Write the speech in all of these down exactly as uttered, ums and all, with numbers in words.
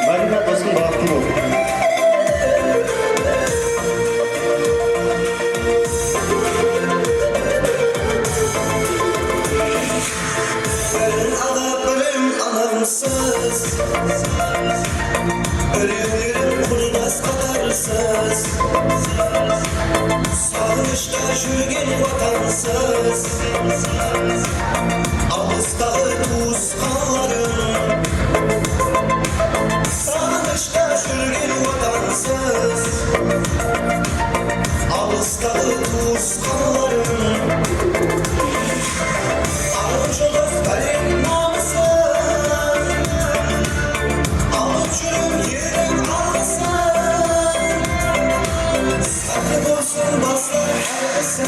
Marina, dosım, baxıtlı bol. Birin aǵa, birin anamsız, birewlerin qurdas qadarsız. Saǵınıshta júrgen watansız, alıstaǵı tuwısqanlarım. Saǵınıshta júrgen watansız, alıstaǵı tuwısqanlarım. Arım joldas bálent namısın, alıp júrip elden alǵısın. Sátli bolsın baslar hár isi,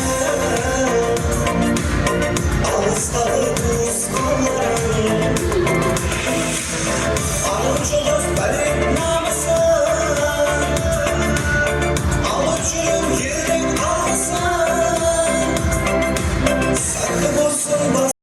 alıstaǵı tuwısqanlarım. Arım joldas bálent namısın, alıp júrip elden alǵısın. Sátli bolsın bas-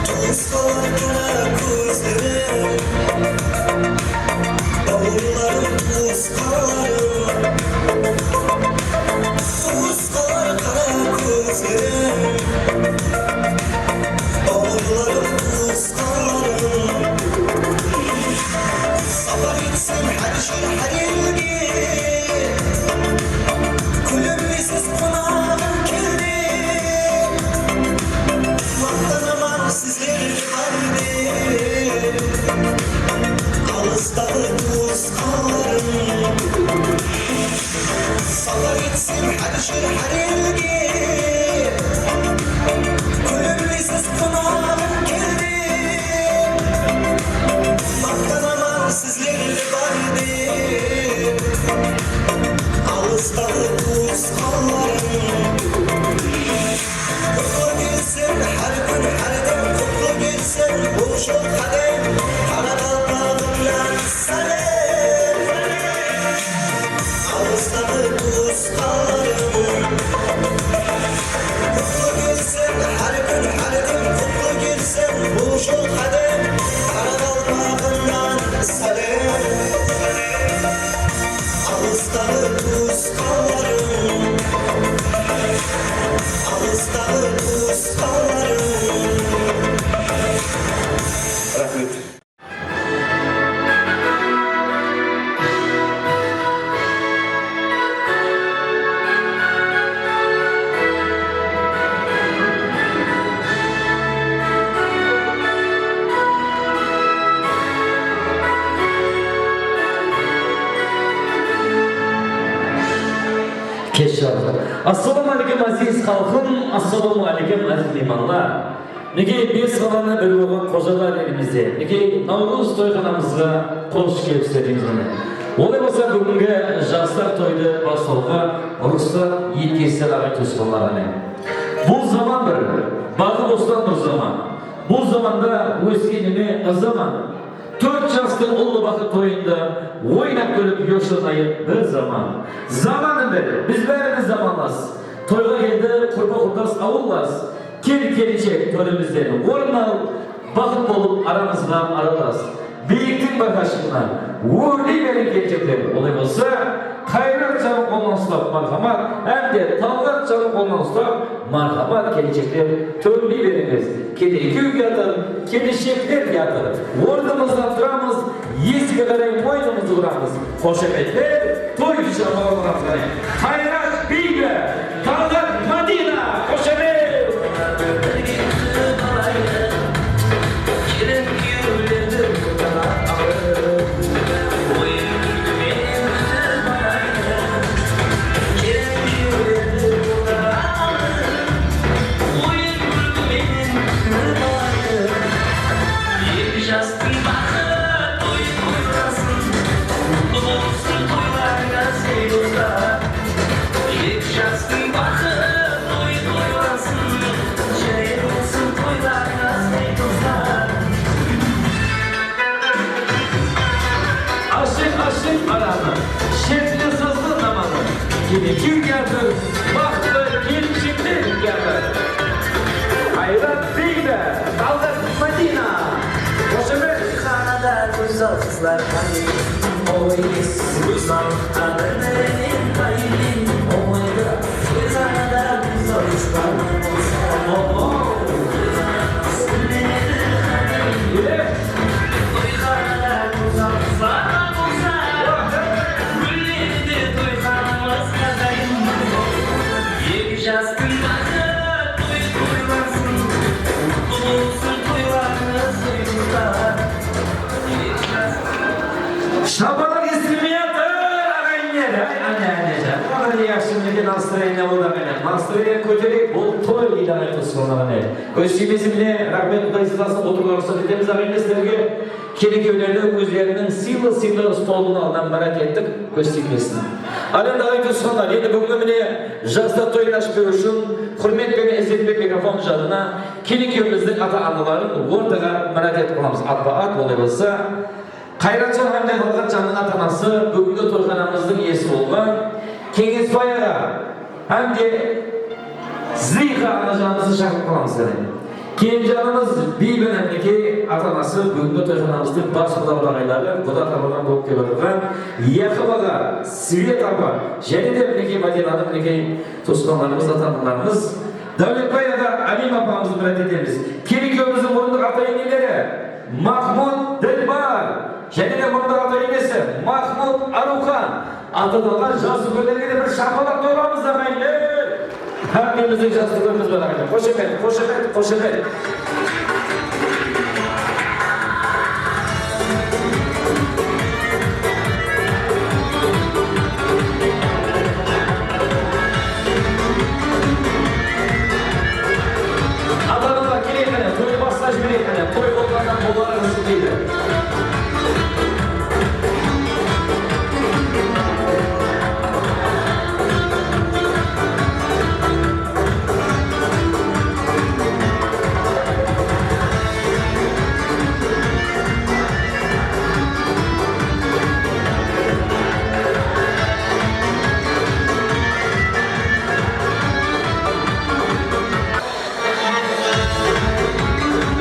Tuwısqanlar qara kózlerim, bawırlarım, tuwısqanlarım. Tuwısqanlar qara kózlerim, bawırlarım, tuwısqanlarım. Sapar etsem hár jer, hár elge, kúlimlesiz qonaǵım keldi. Maqtanaman sizler bar dep, alıstaǵı tuwısqanlarım. Sapar etsem hár jer, hár elge, kúlimlesiz qonaǵım keldi. Maqtanaman sizler bar dep, alıstaǵı tuwısqanlarım. Qutlı kelsin hár kún, hár dam qutlı kelsin bul jıl qádem. Qaraqalpaqımnan sálem. Alıstaǵı tuwısqanlarım, qutlı kelsin hár kún, hár dam qutlı kelsin bul jıl qádem. Qaraqalpaqımnan sálem. Alıstaǵı tuwısqanlarım, alıstaǵı tuwısqanlarım. Raxmet. Kesh jarıqlı. Assalawma áleykum, áziz xalqım, assalawma áleykum, áziz miymanlar. Minekey, bes qalanı bir bolǵan qojalar elimizde. Minekey, Nawrız toyxanamızǵa xosh kelipsizler deymiz mine. Olay bolsa, búgingi jaslar toydı baslawǵa ruxsat etkizsizler, aǵay tuwısqanlar, áne. Bul zaman bir, baǵı bostan bir zaman. Bul zamanda óskenime ızaman. Tórt jastıń ullı baxıt toyında oynap kúlip yoshanayıq bir zaman. Zamanı bir, biz bárimiz zamanlas. Toyǵa keldi qurba-qurdas, awıllas. Kel, kelinshek, tórimizden orın al, baxıt bolıp aramızǵa aralas. Biyiktiń baqashıǵına órley beriń, keleshekler. Olay bolsa, Qayratjanıń qolın uslap, marhamat, hám de Talǵatjanıń qolın uslap, marhamat, keleshekler, tórley berińiz. Kene kúyew teatr, keleshekler teatrı. Ornımızdan turamız, esikge qaray moynımızdı buramız. Xoshametler, toy shapaǵın uramız, qáne. Qayrat Biybi, Talǵat Madina, xoshamet! Eki jastıń baxı toy toylasın, qutlı bolsın toylarıńız, ey doslar. Eki jastıń baxı toy toylasın, jáne bolsın toylarıńız, ey doslar. Ashıq-ashıq aranı, shetli sızdı namanı, kene kúyew teatr, baxıtlı kelinshekler teatrı. Qayrat Biybi, Talǵat Madina, xoshamet! Toyxanada gózzal qızlar qáne? Oy, siz gózzal qadırını men payım men, oy, toyxanada gózzal qızlar bolsa, oy, gúllenedi qáne? Toyxanada gózzal qızlar bolsa, gúllenedi toyxanamız, qáne? Eki jastıń baxı toy toylasın, qutlı bolsın toylarıńız, ey doslar. Shapalaq esitilmey atır, aǵayinler. Áy, áne, áne, jaqsı, áne, jaqsı, minekey, настроение boldı, áne. Настроение kótereyik, bul toy deydi, aǵay tuwısqanlar, áne. Kóz tiymese, mine, raxmet, Quday sıylasın, otırıwǵa ruxsat etemiz, aǵayinler, sizlerge. Kelin-kúyewlerdi ózleriniń sıylı-sıylı stolınıń aldına mirát ettik, kóz tiymesin. Al endi, aǵay tuwısqanlar, endi búgingi mine jaslar toyın ashıp beriw ushın húrmet penen, izzet penen mikrofon janına kelin-kúyewimizdiń ata-anaların ortaǵa mirát etip alamız. Atpa-at, olay bolsa, Qayratjan hám de Talǵatjannıń ata-anası búgingi toyxanamızdıń iyesi bolǵan Keńesbay aǵa hám de Zliyxa anajanımızdı shaqırıp qalamız, qáne. Kelinjanımız Biybini, minekey, ata-anası búgingi toyxanamızdıń bas quda-qudaǵayları, quda-tabaǵan bolıp kelip atırǵan Yaqıp aǵa, Svet apa, jáne de, minekey, Madinanıń, minekey, tuwısqanlarımız, ata-analarımız, Dáwletbay aǵa, Áliyma apamızdı mirát etemiz. Kelin-kúyewimizdiń murınǵı ata-eneleri, Mahmud Dilbar, jáne de murınǵı ata-enesi Mahmud Arıwxan, atı atılǵan jas úlkenlerge de bir shapalaq toylamız, aǵayinler. Hámmemizdiń jas úlkenimiz bar, aǵayinler. Xoshamet, xoshamet, xoshamet. Ata-analar, keleyik, qáne, toydı baslap jibereyik, qáne, toy bolǵannan bolarıńız deydi.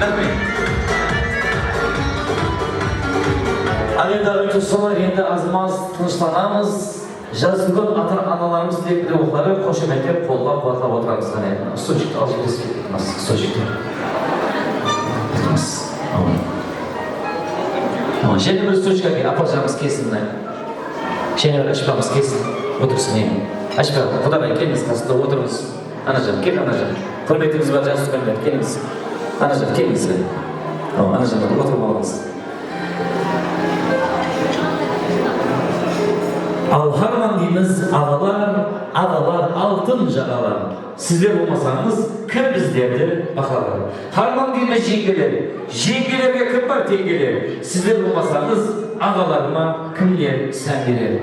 Raxmet. Al endi, aǵay tuwısqanlar, endi azmaz tınıshlanamız. Jas úlken ata-analarımız tilek-tilewleri, xoshametlep, qollap-quwatlap otıramız, qáne. Stulchiktı alıp jiberesiz, iltimas, stulchiktı. Iltimas. Awa. Awa, jáne bir stulchka ákel, aparjamız kelsin, mına. Jáne bir ashpamız kelsin, otırsın, eń. Ashpa, qudaǵay, kelińiz, qasımda otırıńız. Anajan, kel, anajan. Húrmetimiz bar, jas úlkenler, kelińiz. Anajan, kelińiz. Awa, anajan, otırıp alıńız. Al, harman deymiz, aǵalar, aǵalar, altın jaǵalar. Sizler bolmasańız, kim bizlerdi bahalar? Harman deymiz, jeńgeler, jeńgelerge kim bar teńgeler? Sizler bolmasańız, aǵalarıma kimler sán berer?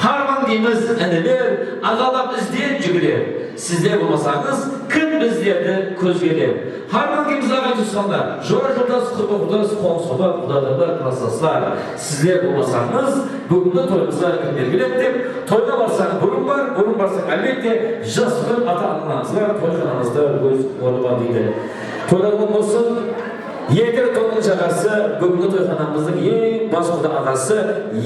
Harman deymiz, iniler, aǵalap izden júgirer. Sizler bolmasańız, kim bizlerdi kózge iler? Harman deymiz, aǵay tuwısqanlar, jora-joldas, qurba-qurdas, qońsı-qoba, quda-qudalar, klaslaslar. Sizler bolmasańız, búgingi toyımızǵa kimler keledi dep, toyǵa barsań burın bar, burın barsań, álbette, jas úlken ata-analarımızǵa toyxanamızda óz ornı bar deydi. Toylar quwıqlı bolsın. Eter toydıń jaǵası, búgingi toyxanamızdıń eń bas quda aǵası,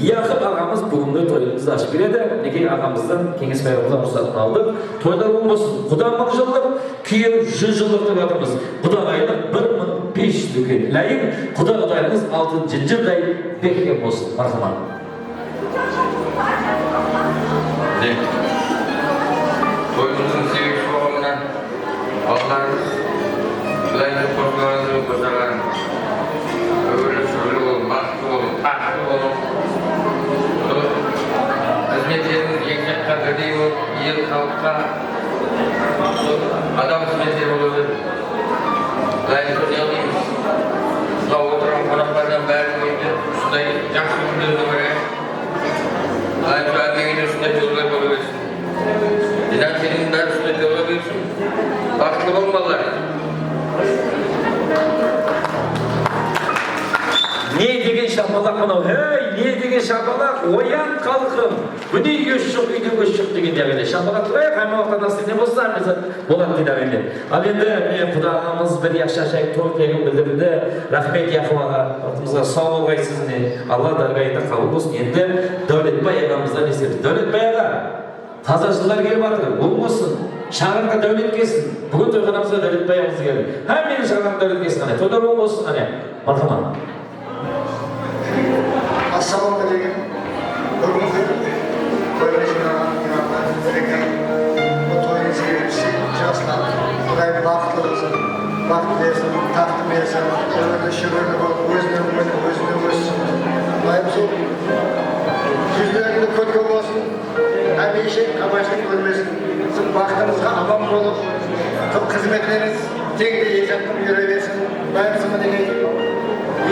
Yaqıp aǵamız búgingi toyımızdı ashıp beredi. Minekey, aǵamızdan Keńesbay aǵamızdan ruxsatın aldıq. Toylar oń bolsın. Quda mıń jıllıq, kúyew júz jıllıq dep atırmız. Quda ǵayınıń bir mıń bes júz úlken ilayım, quda qudayımız altın jınjırday bekkem bolsın. Marhamat. Mine, toyımızdıń sebepshisi bolǵanlar, balalarımız, ilayımız qosıqlarımızdı qosaǵan, ómir súrli bolıp, baxıtlı bolıp, taxtlı bolıp, sol xızmetlerińiz eki jaqqa birdey bolıp, el, xalıqqa sol adal xızmetler bola bersin. Ilayım, sol yalıyımız. Mınaw otırǵan qonaqlardan báriniń úyinde usınday jaqsı kúnlerdi kóreyik. Ilayım, sol hár bir úyinde usınday toylar bola bersin. Dinam filmniń bári usınday toylar bola bersin. Baxıtlı bolıń, balalar. Ne degen shapalaq mınaw, hey, ne degen shapalaq, oyan, xalqım! Búne, ósh joq, úyde ósh joq degende, áne, shapalaq turayıq, hámme waqıtta nasibine bolsa, hámme zat boladı deydi, áne. Al endi, mine, quda aǵamız bir yaqshı ajayıp toy tilegi bildirdi. Raxmet, Yaqıp aǵa, waqtımızǵa saw bolǵaysız, mine, Alla dárgayında qabıl bolsın. Endi Dáwletbay aǵamızdan esitemiz. Dáwletbay aǵa, taza jıllar kelip atır, oń bolsın. Shańaraqqa dáwlet kelsin. Búgin toyxanamızǵa Dáwletbay aǵamız keldi. Hámmeniń shańaraqqa dáwlet kelsin, qáne. Toylar oń bolsın, qáne. Marhamat. Assalawma áleykum. Búgingi toyǵa jıynaǵan miymanlar, tilekler, bul toydıń sebepshisi jaslar. Qudayım baxıtlı qılsın, baxıt bersin, taxtı bersin, ómirli-shúrli bolıp, ózinen ónip, ózinen óssin. Qudayım sol júzlerińdi kótke bolsın. Hámiyshe qabanshlıq kórmesin. Siz baxtımızǵa aman bolıp, qıl xızmetlerińiz teńde eki jaqqa júre bersin. Bárimizge minekey,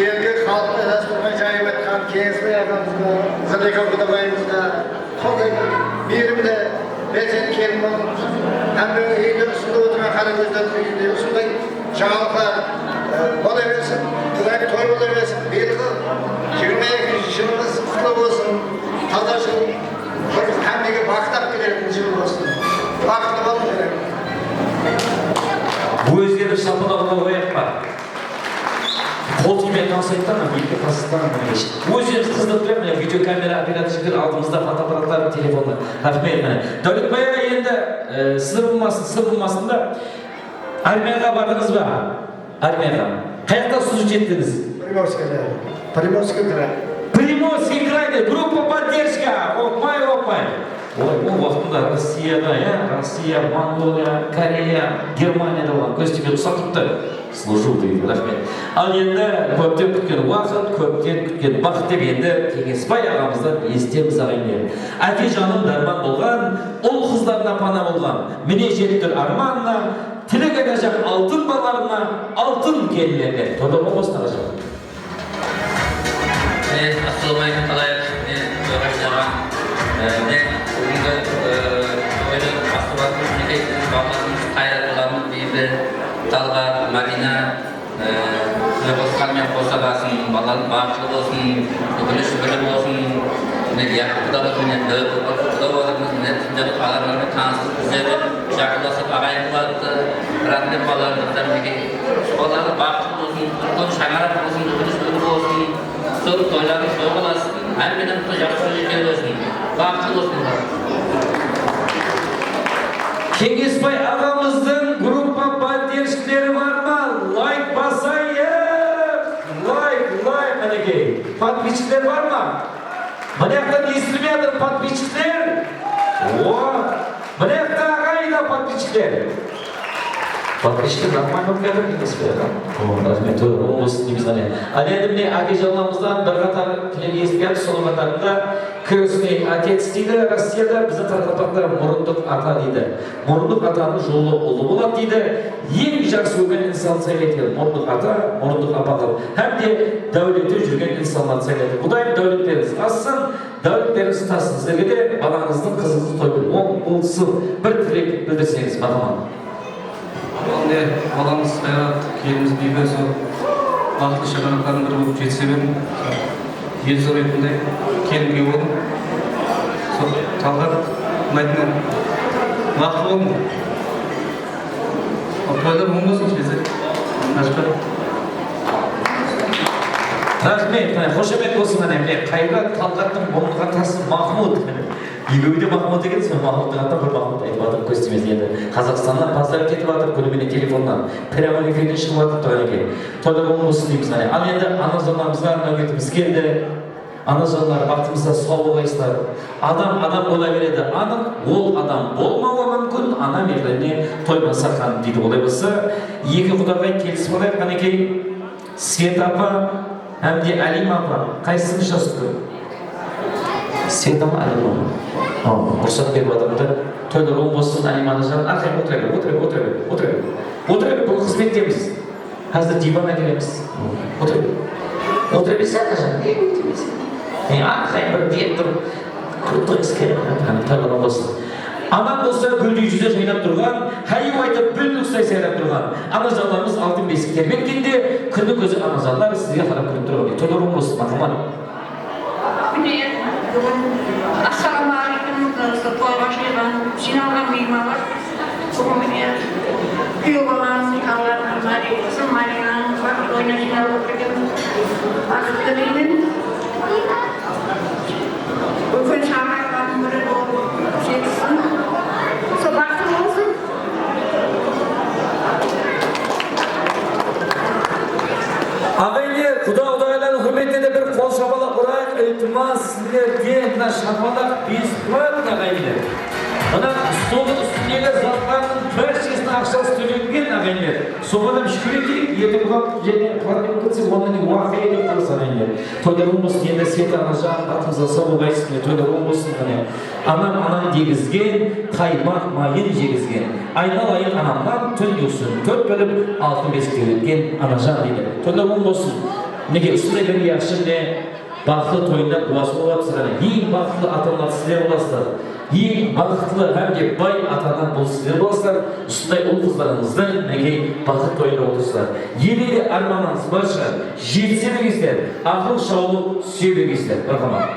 elge, xalıqqa jaqsı turǵan jayıp aytqan Keńesbay aǵamızǵa, Zıliyxa qudabayımızǵa, sonday miyrimli, belsendi kelin bolıp, hámmeniń úyinde usında otırǵan qara kózlerdiń úyinde usınday jańalıqlar, e, bola bersin. Qudayım toy bola bersin. Bıyılǵı jigirma ekinshi jılıńız qutlı bolsın. Taza jıl bir hámmege baxıt alıp keletin jıl bolsın. Baxıtlı bolıń, júrek. Ózge bir shapalaq urıp qoyayıq pa? Qol tiymey qalsaydı da, mına, eki qasıqtan, mına, ózimiz qızdırıp turayıq, mına, video kamera operator jigitler aldımızda, fotoapparatlar, telefonlar. Raxmet, mine. Dáwletbay aǵa, endi, e, sır bolmasın, sır bolmasın da, armiyaǵa bardıńız ba? Armiyaǵa. Qayaqta slujit ettińiz? Primorskiy kray. Primorskiy kray. Primorskiy krayda gruppa поддержка. Opmay, opmay. Oy, ol waqtında Rossiyaǵa, ya, Rossiya, Mongoliya, Koreya, Germaniyada bolǵan. Kóz tiymey qusap turıptı. Служу deydi, raxmet. Al endi kópten kútken waqıt, kópten kútken baxıt dep endi Keńesbay aǵamızdan esitemiz, aǵayinler. Áke janım dárman bolǵan, ul-qızlarına pana bolǵan. Mine jettir ármanına, tilek aytajaq altın balalarına, altın kelinlerine. Toylar oń bolsın, aǵajan. Mine, assalawma áleykum, qalayıq? Mine, toyǵa jıynaǵan, e, mine, búgingi, e, toydıń baqsı-baqsı minekey, biziń balalarımız, Qayrat balamız, Biybi, Talǵat, Madina, e, mine, qosqan menen qosabasın, balalarımız baxıtlı bolsın, úgili-shúgili bolsın. Mine, Yaqıp quda bolsın, mine, Dáwlet quda otırmız, mine, sonday qılıp adamlar menen tanısıp, bizler de jaqınlasıp, aǵayin bolıp atırdı. Raxmet balalarımızǵa, minekey, balaları baxıtlı bolsın, úlken shańaraq bolsın, úgili-shúgili bolsın. Sol toylarıńız toy bolasın, hámmeden jaqsı kúnler kelsin. Baxıtlı bolsınlar. Keńesbay aǵamızdıń gruppa поддержкleri bar ma? Layk basayıq! Layk, layk, minekey. Podpischikler bar ma? Mına jaqtan esitip atır, podpischikler. O, mına jaqta aǵayinler, podpischikler. Podpischikler нормально bolıp kiyatır, Keńesbay aǵa. O, raxmet, toy oń bolsın deymiz, qáne. Áne, endi mine, ákejanlarımızdan bir qatar tilek esitip atırmız, sonıń qatarında крестный отец deydi Rossiyada, biziń qaraqalpaqta murındıq ata deydi. Murındıq atanıń jolı ulı boladı deydi. Eń jaqsı ólgen insandı saylaydı deydi. Murındıq ata, murındıq apa qılıp. Hám de dáwlette júrgen insanlardı saylaydı. Qudayım dáwletleriniz assın, dáwletleriniz tassın. Sizlerge de balańızdıń, qızıńızdıń toyı oń bolsın. Bir tilek bildirseńiz, marhamat. Al, mine, balamız Qayrat, kelinimiz Biybi, sol baxıtlı shańaraqlardıń biri bolıp jetise beriń. Eli soraytınday kelin kúyew bolıń. Sol Talǵat, Madina, baxıtlı bolıń. Toylar oń bolsın, Shezek. Ashqar. Raxmet, mine, xoshamet bolsın, mine, mine, Qayrat, Talqattıń burnıǵa tas Mahmud. Ekewi de Mahmud eken, sol Mahmudtıń atına bir Mahmud aytıp atır, kóz tiymesin. Endi Qazaqstannan pozdravit etip atır, kúni mine telefonnan, прямой efirden shıǵıp atır, tuǵan eken. Toylar oń bolsın deymiz, mine. Al endi anajanlarımızǵa arnap etimiz keldi. Anajanlar, baxtımızda saw bolasızlar. Adam adam bola beredi, anıq, ol adam bolmawı múmkin, ana mehrine toymasa qan, deydi. Olay bolsa, eki qudaǵay kelisip alayıq, qánekey. Sveta apa hám de Áliyma apa, qaysısınıń jası úlken? Sveta ma, Áliyma ma? Awa, ruxsat berip atırmın da. Toylar oń bolsın, Áliyma anajan. Arqayın otıra ber, otıra ber, otıra ber, otıra ber. Otıra ber, bul xızmetkemiz. Házir divan ákelemiz. Otıra ber. Otıra berse, anajan, ne otıra berse? E, arqayın bir dep turıp, kúlip turıńız kelip, toylar oń bolsın. Aman bolsa, gúldey júzi jaynap turǵan, háyyiw aytıp, búlbul qusıday sayrap turǵan anajanlarımız altın besik terbetkende, kúnniń kózi anajanlar sizge qarap kúlip turǵanday. Toylar oń bolsın, marhamat. Mine, búgin, assalawma áleykum, usı toyǵa jıyılǵan, jıynalǵan miymanlar. Búgin mine, kúyew balanıń, Marina, qızım Marinanıń toyına jıynalıp otır eken. Baxıt tileymen. Úlken shańaraqlardıń biri bolıp jetissin. Sol baxıtlı bolsın. Aǵayinler, quda-qudaylardıń húrmetine de bir qol shapalaq urayıq, iltimas, sizlerden mına shapalaq besplatno, aǵayinler. Mına stoldıń ústindegi zatlardıń bárshesiniń aqshası tólengen, aǵayinler. Soǵan hám shúkir eteyik, erteń buǵan jáne qıraat minut ótse, onnan keyin waqıya dep turasız, aǵayinler. Toylar oń bolsın, endi Sveta anajan, atımızǵa saw bolasız, mine, toylar oń bolsın, mine. Anam, anam degizgen, qaymaq mayın jegizgen. Aynalayın anamnan, tún dewsin tórt bólip, altın besik terletken anajan, deydi. Toylar oń bolsın. Minekey, usınday bir yaqshı, mine, baxıtlı toyında gúwası bolıp atırsalar, eń baxıtlı ata-analar sizler bolasızlar. Eń baxıtlı hám de bay ata-ana bul sizler bolasızlar. Usınday ul-qızlarıńızdıń, minekey, baxıt toyında otırsızlar. Ele de ármanlarıńız barsha, jetise bergeysizler, aqıl shawlı súye bergeysizler. Marhamat.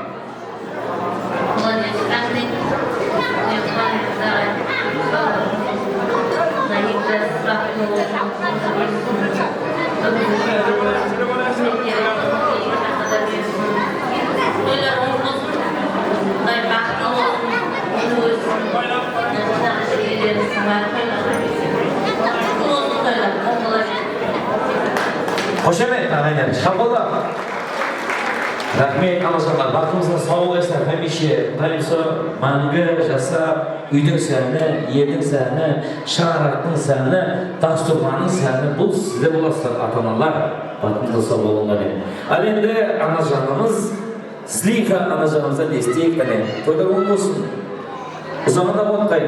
Молодец, рахмет. Міне, Қуаныш ағай, сол, мына ек жас бақытты болсын. Toylar oń bolsın. Quday baxıtlı bolsın. Gúl óssin. Ellerimiz bar. Qutlı bolsın toylar. Oń bola bersin. Xoshamet, aǵaylar, shapalaq. Raxmet, anajanlar, baxtımızǵa saw bolasızlar hámiyshe. Qudayım sol máńgi jasap, úydiń sáni, erdiń sáni, shańaraqtıń sáni, dasturxannıń sáni, bul sizler bolasızlar, ata-analar. Baxtımızǵa saw bolıńlar. Al endi anajanımız, Zliyxa anajanımızdan esiteyik, qáne. Toylar oń bolsın. Uzaǵına qonbay,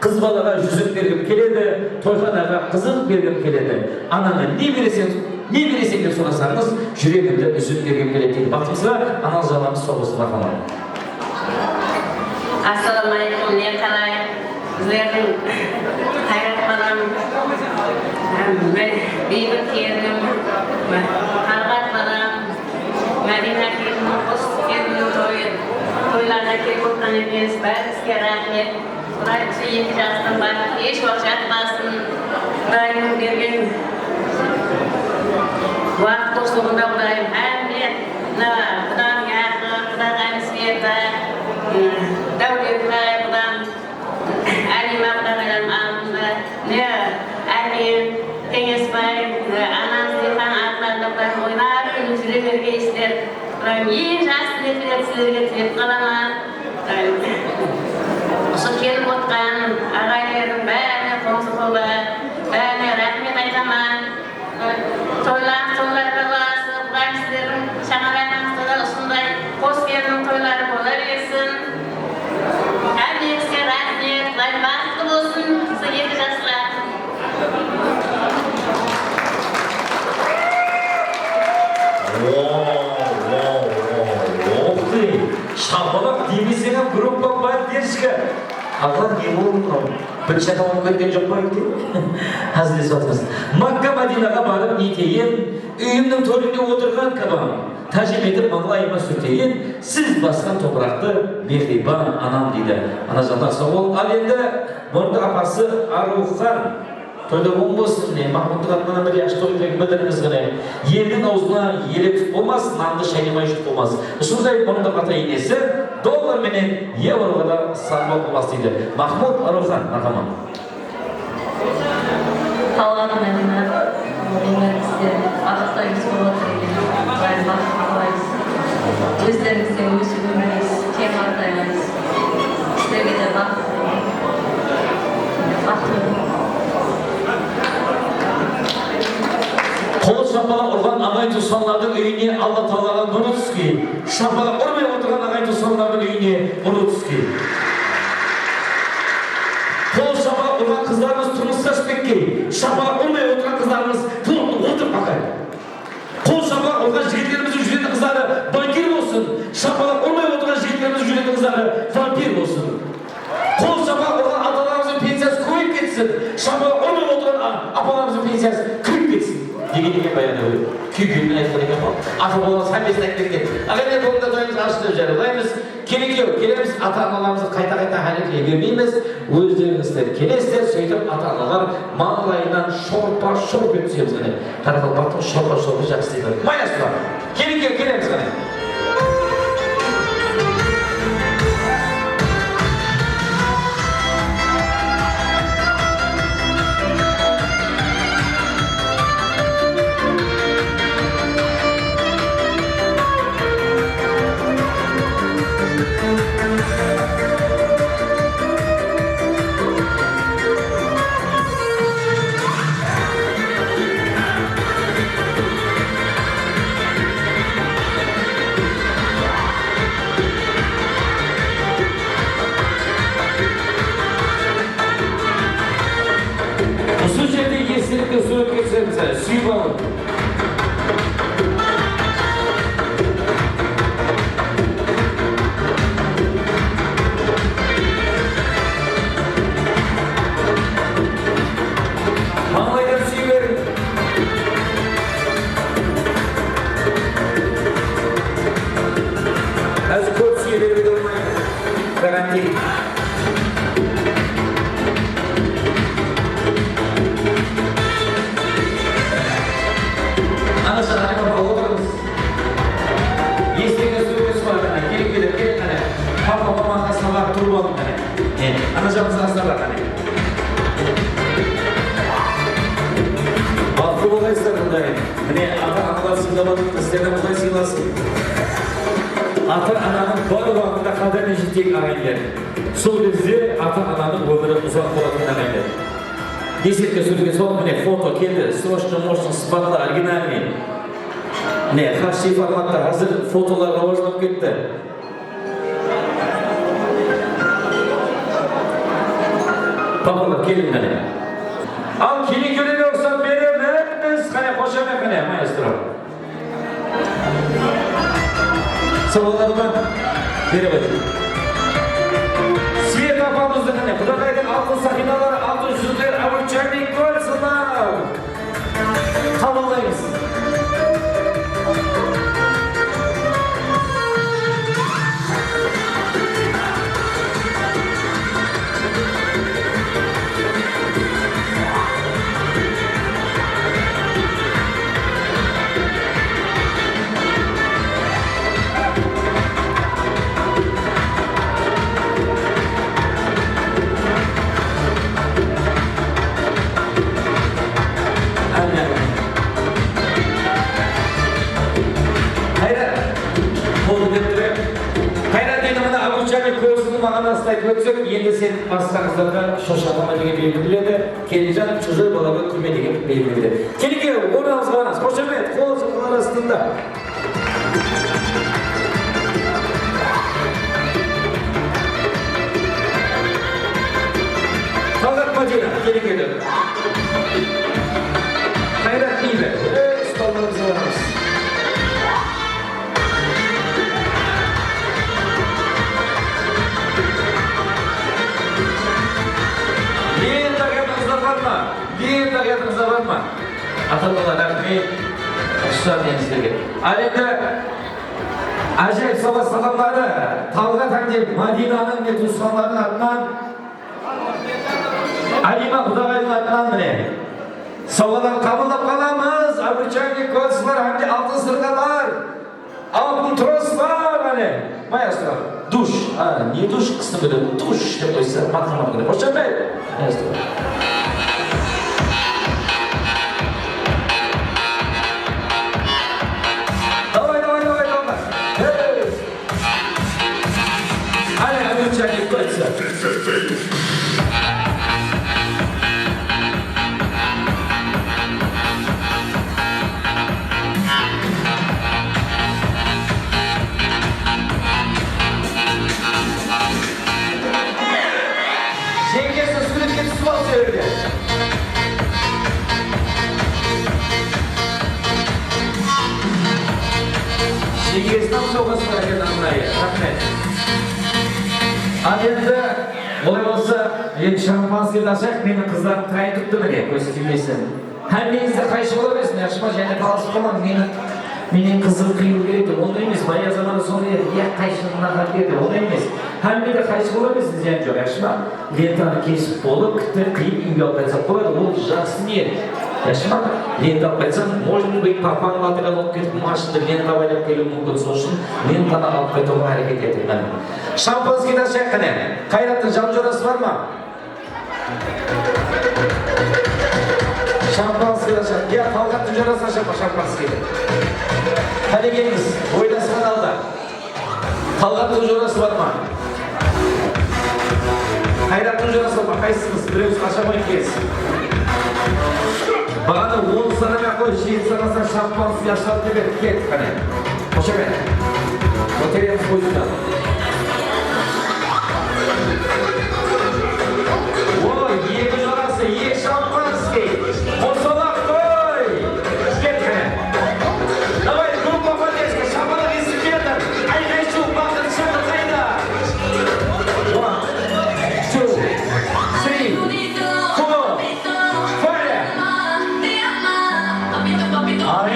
qız balaǵa júzik bergim keledi, toyxanaǵa qızıq bergim keledi. Anańa ne bereseń, ne bereseń dep sorasańız, júregimdi úzip bergim keledi, deydi. Baxtımızǵa anajanlarımız saw bolsın, marhamat. Assalawma áleykum, ne qalay? Bizlerdiń Qayrat balam, Biybit kelinim, Talǵat balam, Mádiyna kelinim, qos kelinniń toyı, toylarına kelip otqan ekens. Bárińizge raxmet. Quday usı eki jastıń baxtı hesh waqıt jatpasın. Qudaydıń bergen waqıt doslıǵında Qudayım hámme mına qudamyaqın, qudaǵayım Sveta, Dáwletbay qudam, Áliyma qudaǵaylarım aldında, mine, Áken, Keńesbay, anam Zliyxanıń atlarında Qudayım oynap kúlip júre bergeysizler. Qudayım eń jaqsı tileklerińdi sizlerge tilep qalaman. Usı kelip otqan aǵayinlerdiń bárine, qońsı-qola, bárine raxmet aytaman. Toylarıńız toylarǵa ulasıp, Qudayım sizlerdiń shańaraǵıńızda da usınday qos kelinniń toyları bola bersin. Hámmeńizge raxmet, Qudayım baxıtlı bolsın, usı eki jaslar. Wow, wow, wow, wow. Oqtı, shapalaq demeseń-ám, gruppa поддержка. Aǵa, ne boldı mınaw? Birinshi adam alıp ketken joq pa úyde? Házillesip atırmız. Makka Mádiynaǵa barıp neteyin, úyimniń tórinde otırǵan Kabam. Tájem etip mańlayıma súrteyin, siz basqan topıraqtı, mehriyban anam, deydi. Anajanlar, saw bol. Al endi, burınǵı apası Arıwxan. Birde oń bolsın, mine, Mahmudtıń atınan bir jaqsı toy tilek bildirińiz, mine. Eldiń awzına elek tutıp bolmas, nandı shaynamay jutıp bolmas. Usınday murındı ata-enesi dollar menen evroǵa da satıp alıp bolmas, deydi. Mahmud Arıwxan, marhamat. Qalǵan menen, endi bizler arıqtaymız, bola turǵan bayramlar qutlaymız. Ózlerińizden ósip ómirińiz keń qartayǵaysız. Sizlerge de baxıt, baxıt. Qol shapalaq urǵan aǵayin-tuwısqanlardıń úyine Alla taalaǵa nurı túske. Shapalaq urmay otırǵan aǵayin-tuwısqanlardıń úyine nurı túske. Qol shapalaq urǵan qızlarımız turmısqa shıqpay, shapalaq urmay otırǵan qızlarımız turıp otırıp baqayıq. Qol shapalaq urǵan jigitlerimizdiń júregen qızları bankir bolsın. Shapalaq urmay otırǵan jigitlerimizdiń júregen qızları vampir bolsın. Qol shapalaq urǵan atalarımızdıń pensiyası kóbeyip ketsin. Shapalaq urmay otırǵan a-, apalarımızdıń pensiyası kóbeyip ketsin. Degen eken bayanı. Kúykewimen aytqan eken ǵoy. Ata-babalarımız hámmesin aytıp ketken. Aǵayinler, bugúngi toyımız ashıldı dep jariyalaymız. Kelin-kúyew, kelemiz, ata-analarımızdı qayta-qayta háreketke bermeymiz. Ózlerińizler kelesizler, sóytip ata-analar mańlayınan shorpa-shorp etip túsemiz. Mine, qaraqalpaqtıń shorpa-shorpı jaqsı deydi. Maestro, kelin-kúyew, kelemiz, qáne. Usı jerde eslikke súwretke túsemiz, súyip alıń. Mańlaydan súye beriń. Házir kóp súye berip bolmaydı. Karantin. Ana, jaqqa otırıńız. Eslikke súwretińiz bar, qáne, kelip, kelip, kelip, qáne. Papa, mamanıń qasına barıp turıp alıń, qáne. E, ana, jaǵımızdıń qasına bar, qáne. Baxıtlı bolaysızlar, Qudayım. Mine, ata-analar sıylap atır, sizlerdi Quday sıylasın. Ata-ananıń bar waqıtta qádirin jeteyik, aǵayinler. Sol gezde ata-ananıń ómiri uzaq bolatuǵın, aǵayinler. Eslikke súwretke salıp, mine, foto keldi. Srochno, mochno, sıpatlı, originalnıy. Mine, H D formatta házir fotolar rawajlanıp ketti. Papalar, keliń, qáne. Al, kelin-kúyewlerge ruxsat beremiz. Qáne, xoshamet, qáne, maestro. Sawallar bar ma? Bere qoyıń. Sveta apamızdı, qáne, Qudaǵaydıń altın saqinaları, altın júzler, обручальный кольцалар. Qabıllaymız. Áne. Qayrat, qoldı berip turayıq. Qayrat, endi mına обручальный кольцоdıń maǵanasın aytıp ótsek, endi sen basqa qızlarǵa shoshaqlama degen belgi biledi, kelinjan, чужой balaǵa kúlme degen belgi biledi. Kelin-kúyew, ornıńızǵa barıńız. Xoshamet, qol shapalaqlar astında. Talǵat, Madina, kelin-kúyew. Qayrat, Biybi. Ey, stollarımızǵa barıńız. Lenta qayatırıńızlar bar ma? Lenta qayatırıńızlar bar ma? Ata-analar, raxmet. Ussa, men sizlerge. Al endi ájayıp sawǵa salamları Talǵat hám de Madinanıń, mine, tuwısqanlarınıń atınan, Aliyma Qudaǵaydıń atınan, mine. Sawǵalar qabıllap qalamız, обручальный кольцолар hám de altın sırǵalar, altın troslar, áne, maestro, dush, a, ne dush, qıstıń kúni dush dep qoysa, marhamat qılıp, xoshamet, maestro. Davay, davay, davay, davay. Hey! Áne, обручальный кольцо. Jeńgesi súwretke túsip al, sol jerde. Jeńgesiniń sawǵası bar eken, arnayı. Raxmet. Al endi, olay bolsa, endi shampanskiydi ashayıq, meniń qızlarım tayın turıptı, mine, kóz tiymesin. Hámmeńizde qayshı bola bersin, yaqshı ma? Jáne talasıp qalmań, meni, menen qızı qıyıw kerek dep, onday emes. Bayaq zamanda sonday edi, ya qayshılarına bar edi, onday emes. Hámmede qayshı bola bersin, zıyan joq, yaqshı ma? Lentanı kesip bolıp, kitti qıyıp úyge alıp qaytsaq boladı, ol jaqsı niyet. Yaqshı ma? Lenta alıp qaytsań, может быть, papań material alıp ketip, mashinada lenta baylap keliwi múmkin, sol ushın lentanı alıp qaytıwǵa háreket eting, qáne. Shampanskiydi ashayıq, qáne. Qayrattıń jan jorası bar ma? Shampanskiy ashaq. Ya, Talǵattıń jorası ashaq pa shampanskiydi? Qálegenińiz, oylasıp aldı. Talǵattıń jorası bar ma? Qayrattıń jorası bar ma? Qaysıńız? Birewsiz asha almay kelsiz. Baǵana on sanamay-aq qoy, jeti sanasa shampanskiy ashadı dep edik. Ket, qáne. Xoshamet. Lotereya qoydı da. O, eki jorası, eki shampanskiy. Qosalaq toy. Ket, qáne. Davay, gruppa podderjka, shapalıǵıńızdı berdim. Ayqay-shuw, baqırshaq qayda? One, two, three, four, five. Ay,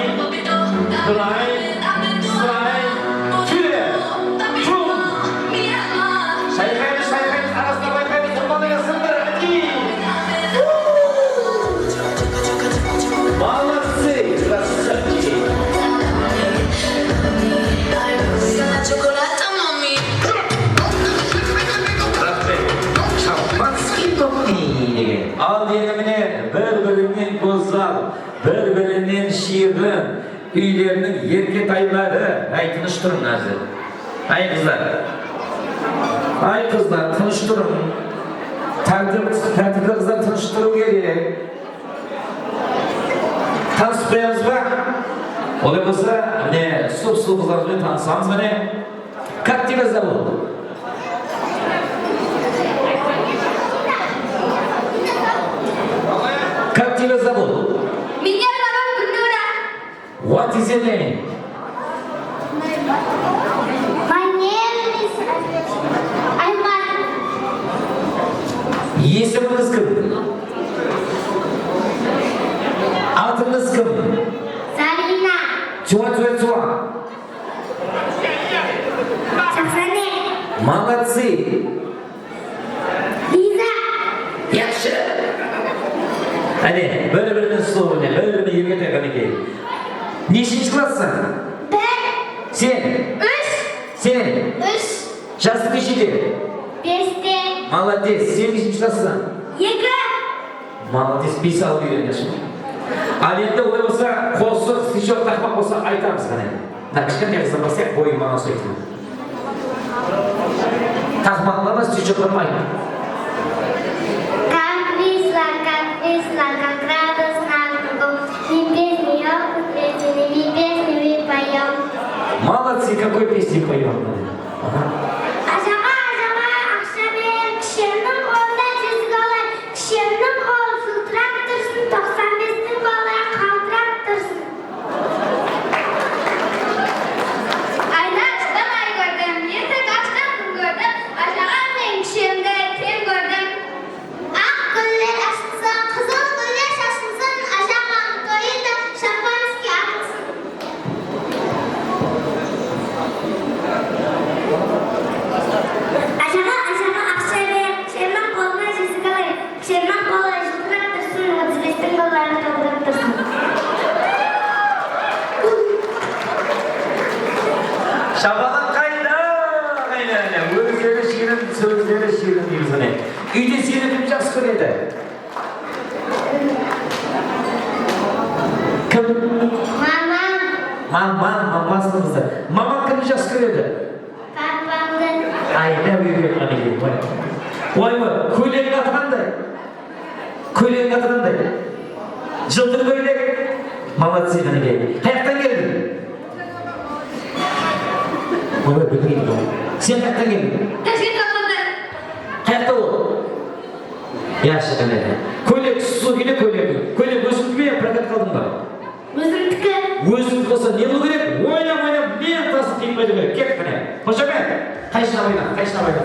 blind, blind, killer, boom. Shayqaymız, shayqaymız, arasına bayqaymız, qurbanıǵa sındır, áti. Молодцы, красавчики. Raxmet. Shampanskiy topnıy degen. Al, endi mine, bir-birinen gózzal, bir-birinen shiyrin, úyleriniń erketayları. Áy, tınısh turıń házir. Áy, qızlar. Áy, qızlar, tınısh turıń. Tártip, tártipli qızlar, tınısh turıw kerek. Tanısıp qoyamız ba? Olay bolsa, mine, sulıw-sulıw qızlarımız benen tanısamız, mine. Как тебя зовут? Как тебя зовут? Меня зовут Гульнура. What is your name? My name is Ayman. Esimińiz kim? Atıńız kim? Zarina. Чего, чего, чего? Jaqsı, áne. Молодцы. Liza. Yaqshı. Áne, bir-birinen sulıw, mine, bir-birinen erketay, qánekey. Neshinshi klassań? Bir. Sen? Úsh. Sen? Úsh. Jasıń neshede? Beste. Молодец. Sen neshinshi klassań? Eki. Молодец, bes alıp úyren, yaqshı ma? Al endi, olay bolsa, qosıq, stichok taqmaq bolsa, aytamız, qáne. Mına kishkentay qızdan baslap, boyı maǵan usaydı. Taqmaq bolama, stichoktan ayt. Как весла, как весла, как радостно кругом. Ни песни, ни песни, ни песни, ни поём. Молодцы, какой песни поём? Aha. Ájaǵa, ájaǵa, aqsha ber, kishemniń qolında jesik awlar, kishemniń qolı jıltırap tursın, toqsan bestiń balı qaltırap tursın. Aydı ashtan ay kórdim, esik ashtan kún kórdim, ájaǵam menen kishemdi teń kórdim. Aq gúller ashılsın, qızıl gúller shashılsın, ájaǵam toyında shampanskiy atılsın. Kim? Mamam. Mamam, mamasınıń qızı. Mamań kimdi jaqsı kóredi? Papamdı. Ay, ne óyge qanekey, oy. Oy, oy, kóylegiń atı qanday? Kóylegiń atı qanday? Jıltır kóylek. Молодцы, qanekey. Qayaqtan keldiń? Oy, bilmeydi ǵoy. Sen qayaqtan keldiń? Tashkent alıwında. Qayaqta ol? Yaqshı, qáne. Kóylek, susı kiydi kóylek. Kóylek ózimdiki me, prokatqa aldıń ba? Ózimdiki. Ózimdiki bolsa ne qılıw kerek? Oynap, oynap, men tasın qıyıp qaytıw kerek. Ket, qáne. Xoshamet. Qayshına oyna, qayshına oyna.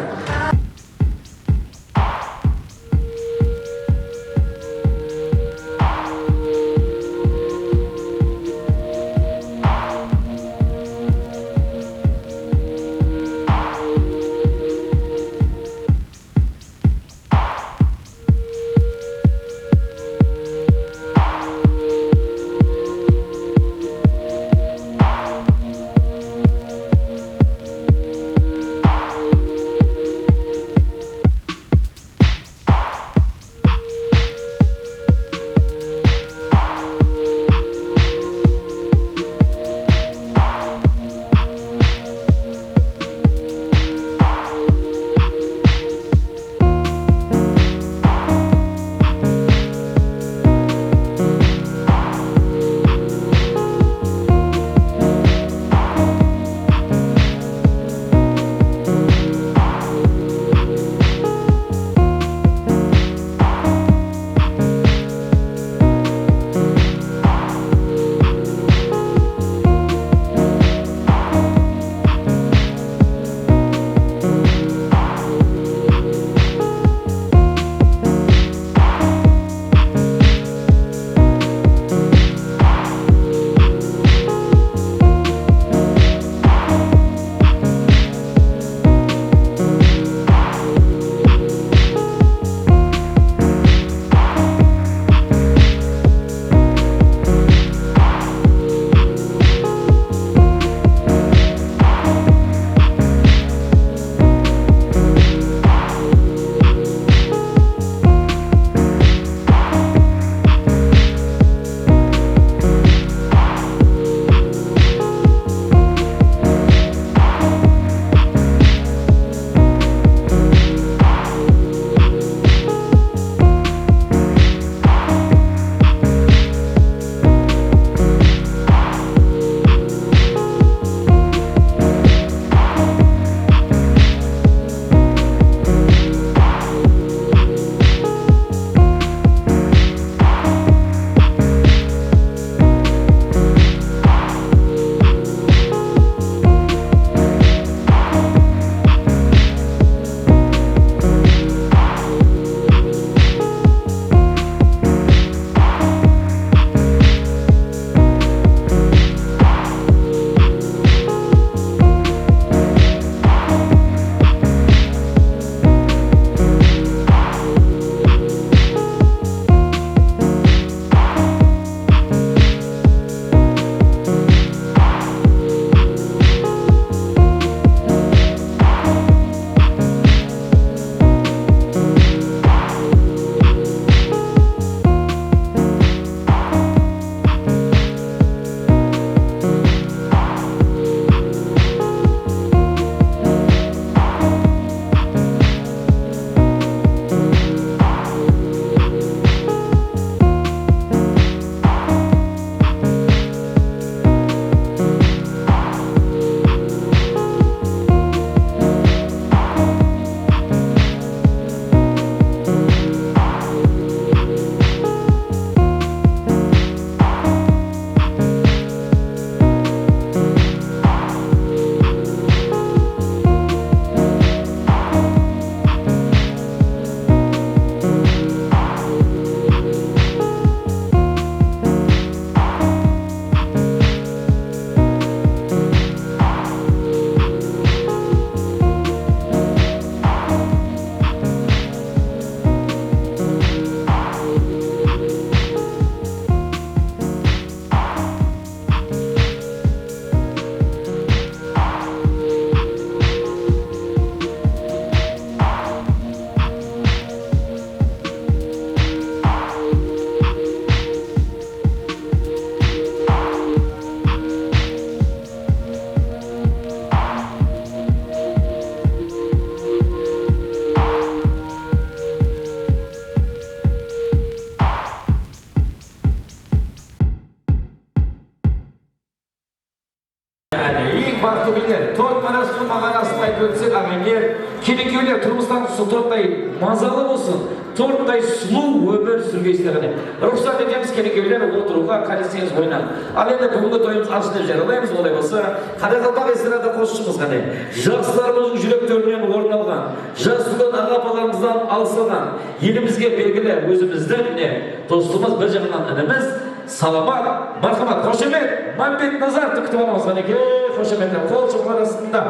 Aqtóbeliler, tort márasimi maǵanasın aytıp ótsek, áǵayinler, kelin-kúyewler, turmıslarıńız usı torttay mazalı bolsın, torttay sulıw ómir súrgeysizler, qáne. Ruxsat etemiz, kelin-kúyewler, otırıwǵa, qáleseńiz oynań. Al endi, búgingi toyımız ashıldı dep jariyalaymız, olay bolsa, qaraqalpaq estrada qosıqshımız, qáne, jaslarımızdıń júrek tórinen orın alǵan, jas úlken aǵa-apalarımızdan alısılǵan, elimizge belgili, ózimizdiń, mine, dostımız, bir jaǵınan inimiz, Salamat, marhamat, xoshamet, Mámbet Nazarovtı kútip alamız, qánekey, xoshametler, qol shıpqılar astında.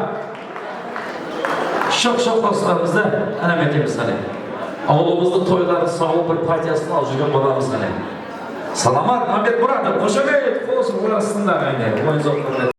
Shoq-shoq qosıqlarımızdı ánam etemiz, qáne. Awılımızdıń toyların sawıp bir partiyasın alıp júrgen balamız, qáne. Salamat, Mámbet Muratov, xoshamet, qol shıpqılar astında, qáne, oyın zoklarında.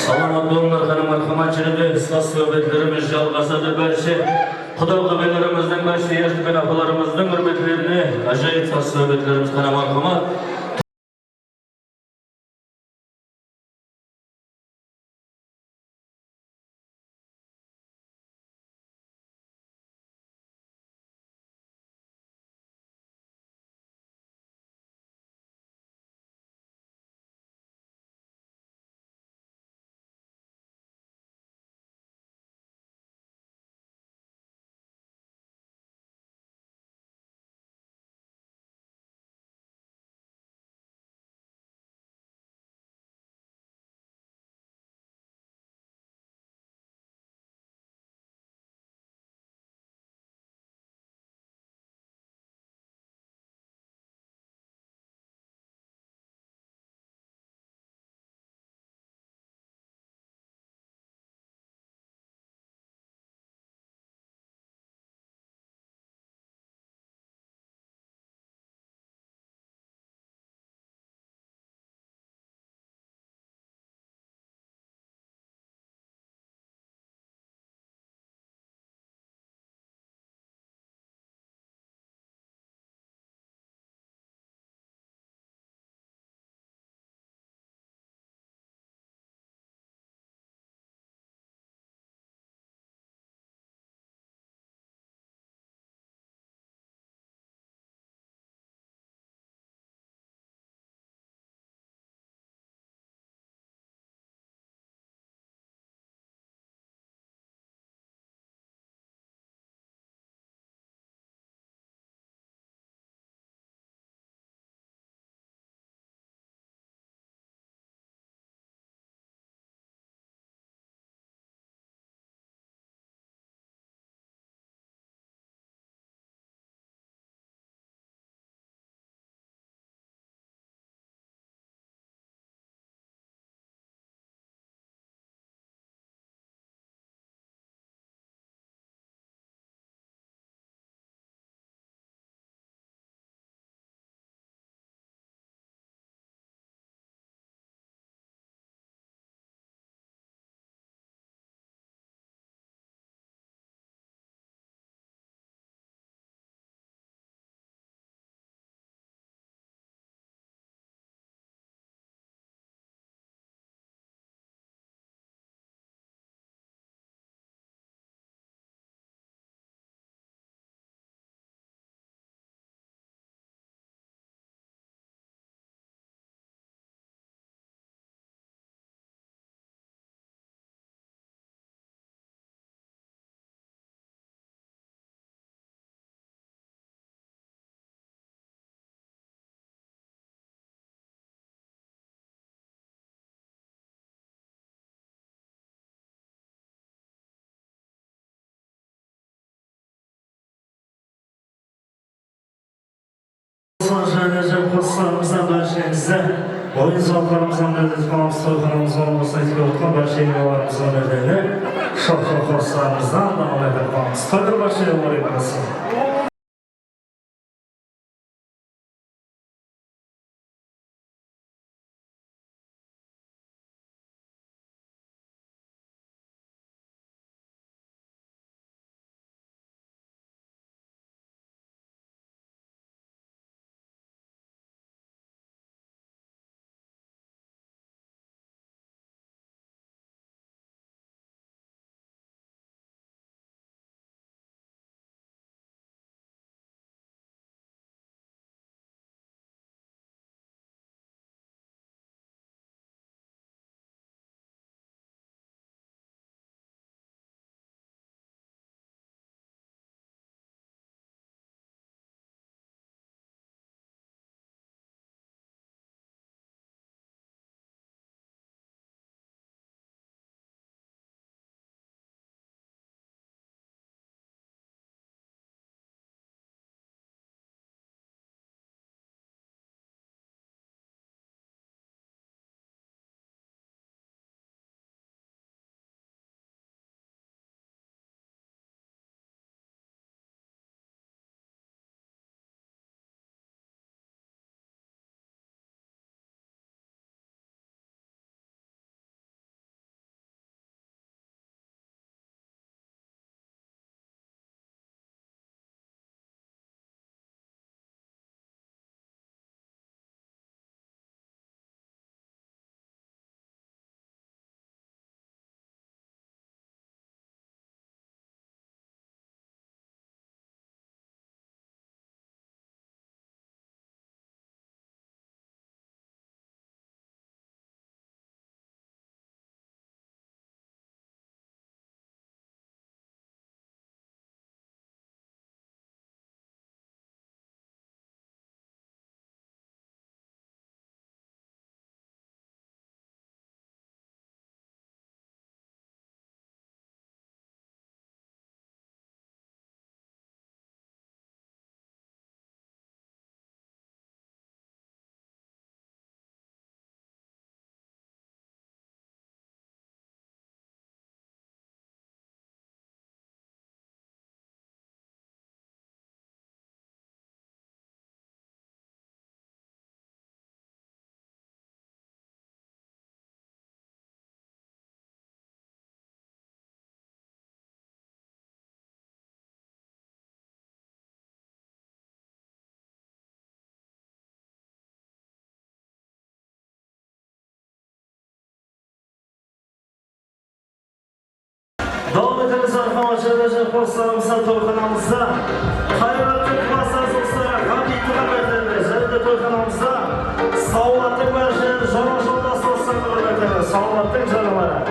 Salamat bolıńlar, qáne, marhamat, jáne de ıslaq-ıslıq sóhbetlerimiz jalǵasadı. Bárshe quda-qudaǵaylarımızdıń, bárshe yashlı apalarımızdıń húrmetlerine ájayıp ıslaq-ıslıq sóhbetlerimiz, qáne, marhamat. Bizde oyın zallarımızdan da aytıp qalamız, toyxanamızǵa qosılaydı kep otırǵan bárshe iyalarimizge de, shoqlı qosıqlarımızdan da aytıp qalamız. Toylar bárshe mubarek bolsın. Dawam etemiz, Arqaman Jaylajan qosıqlarımızda, toyxanamızda Qayrattıń klassdaslıqları, Ǵábiyttiń húrmetlerine, jáne de toyxanamızda Sawlattıń bárshe jara joldası qosıqlarına húrmetlerine, Sawlattıń jaraları.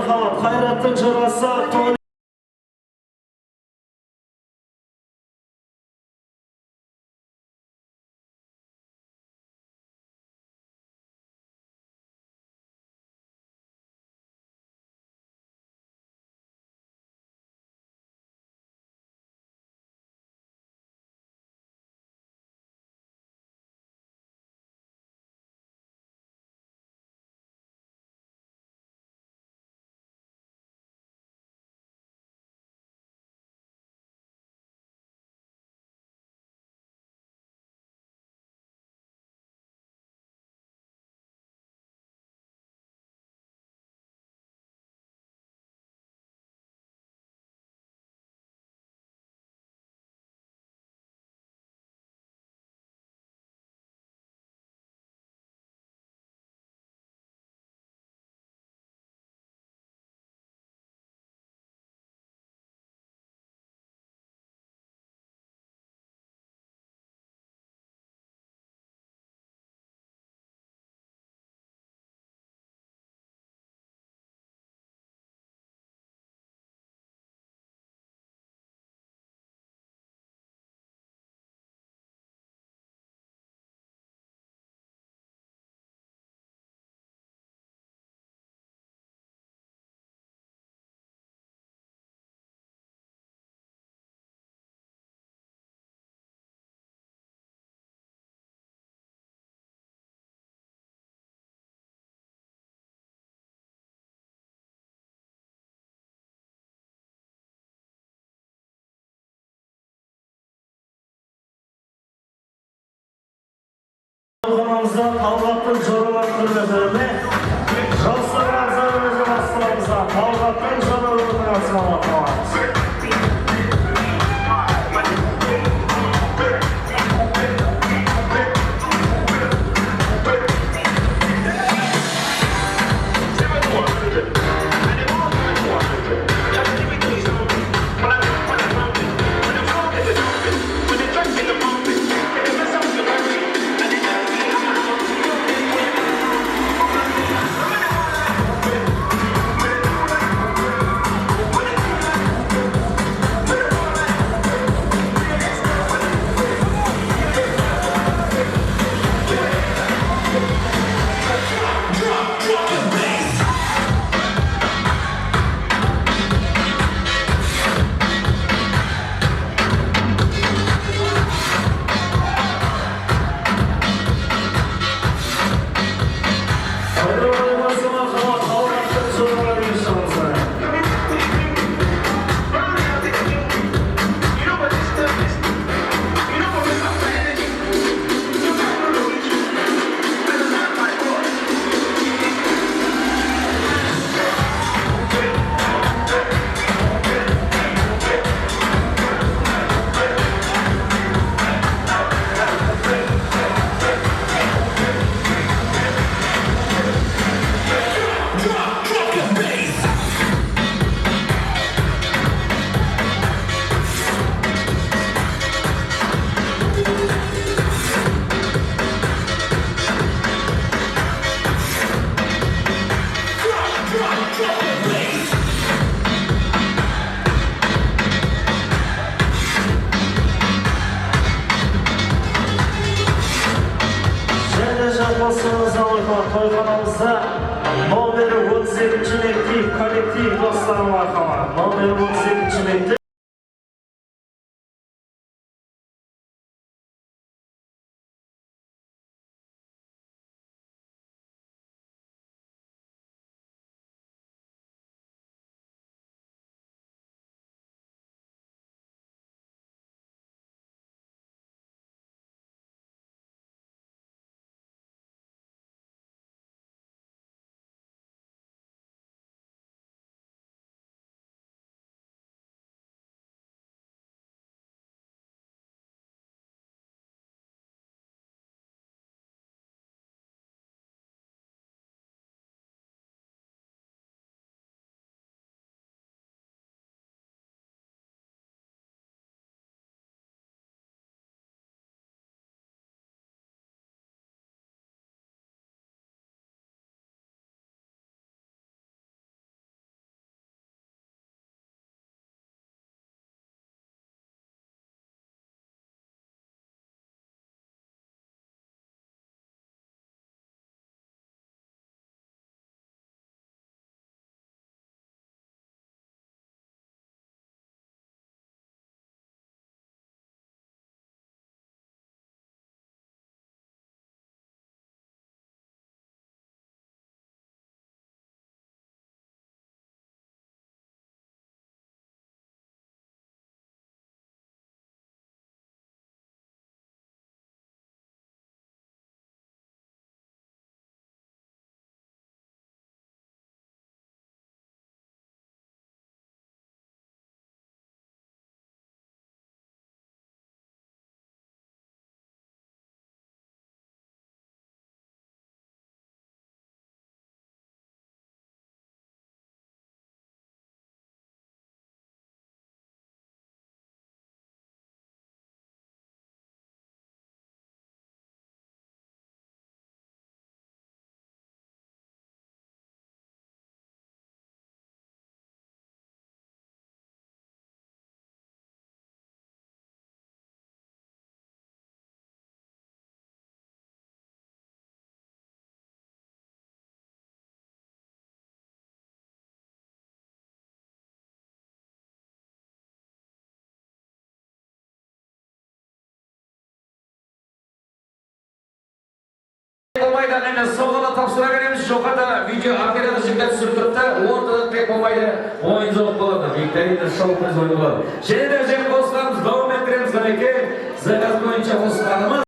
Qayrattın jırası, Toli. Toyxanamızda Talǵattın joralar húrmetine jaslarǵa azar berip baslamamızda Talǵattın joralarına asılamatlar. Jáne jaqınlasıńız, toyxanamızda nomer otız ekinshi mektep kollektiv dosları marhamat. Nomer otız ekinshi mektep. Joqarıda video operator jigitler túsirip turıptı, ortada trek bolmaydı, oyın zor boladı. Viktorina shou-kviz oyını boladı. Jáne de jep qosılamız, dawam ettiremiz, qánekey, zakaz boyınsha qosıqlarımız.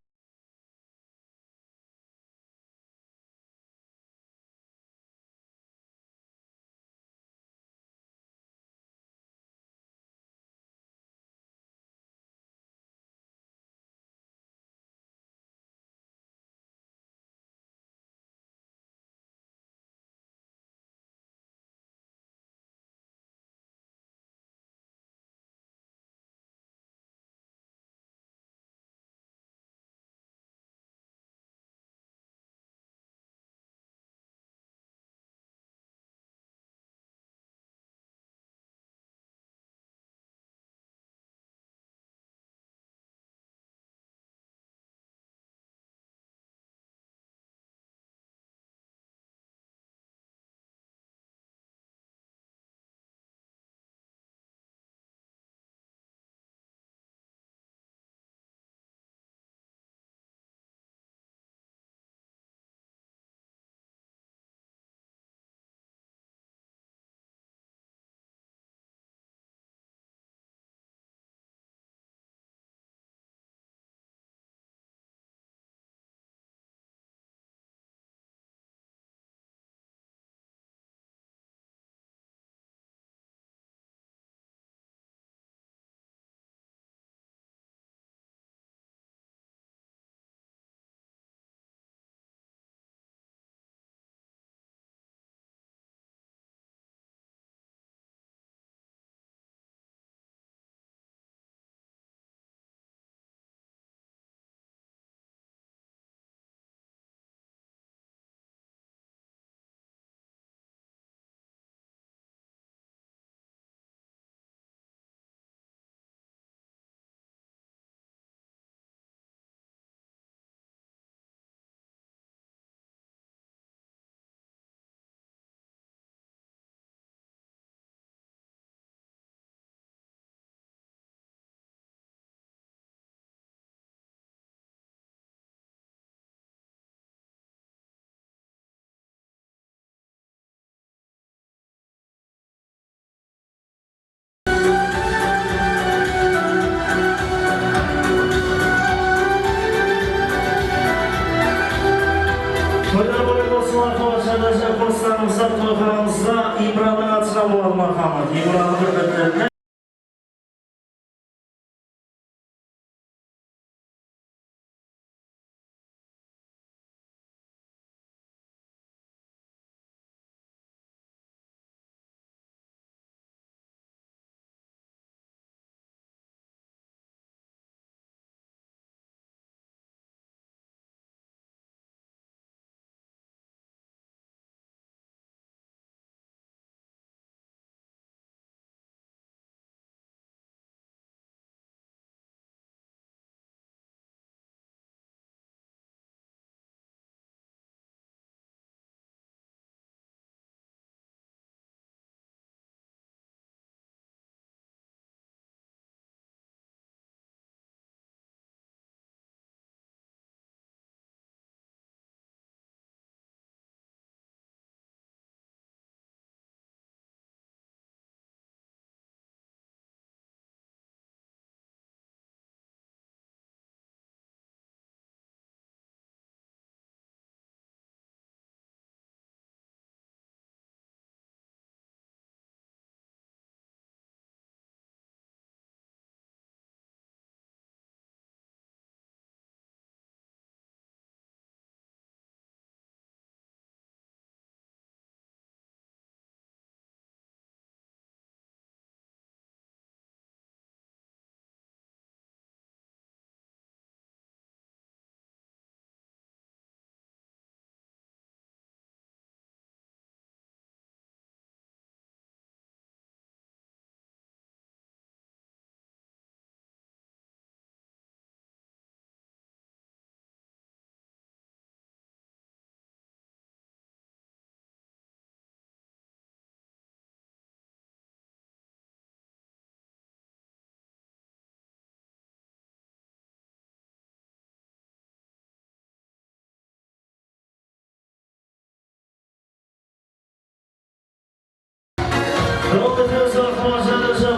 Toylar bolsın, marhamat, janda jep qosıqlarımızda, toyxanamızda Imrannıń atına boladı, marhamat. Imrannıń bir betlerine.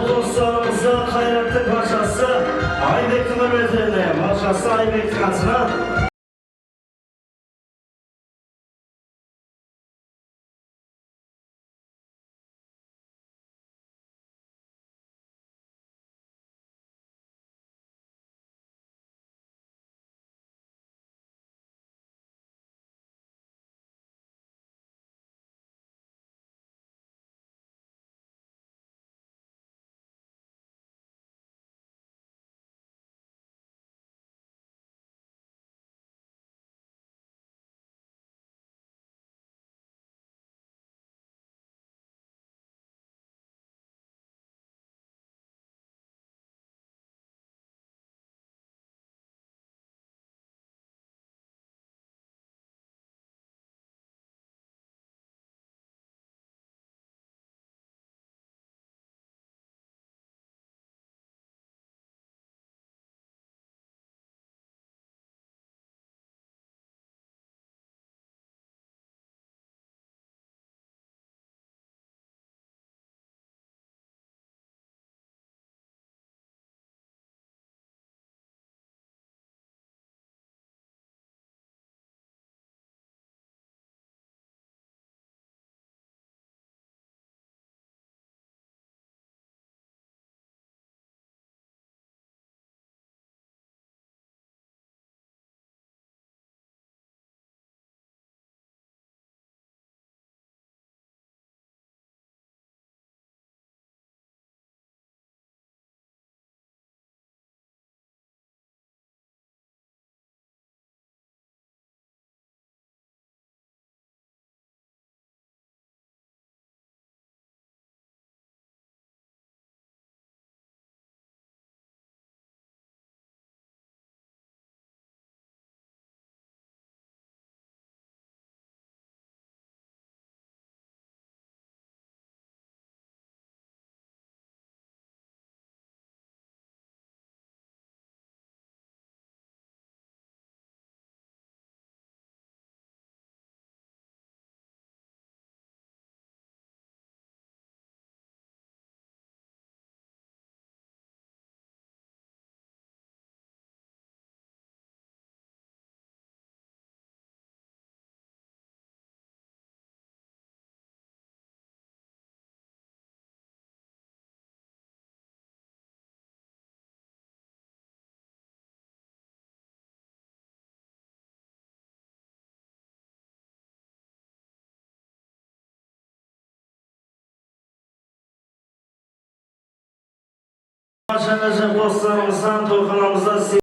Qoslarımızda Qayrattın parshası Aybektiń húrmetine, parshası Aybektiń atına. Barshangızǵa qosıqlarımızdan toyxanamızda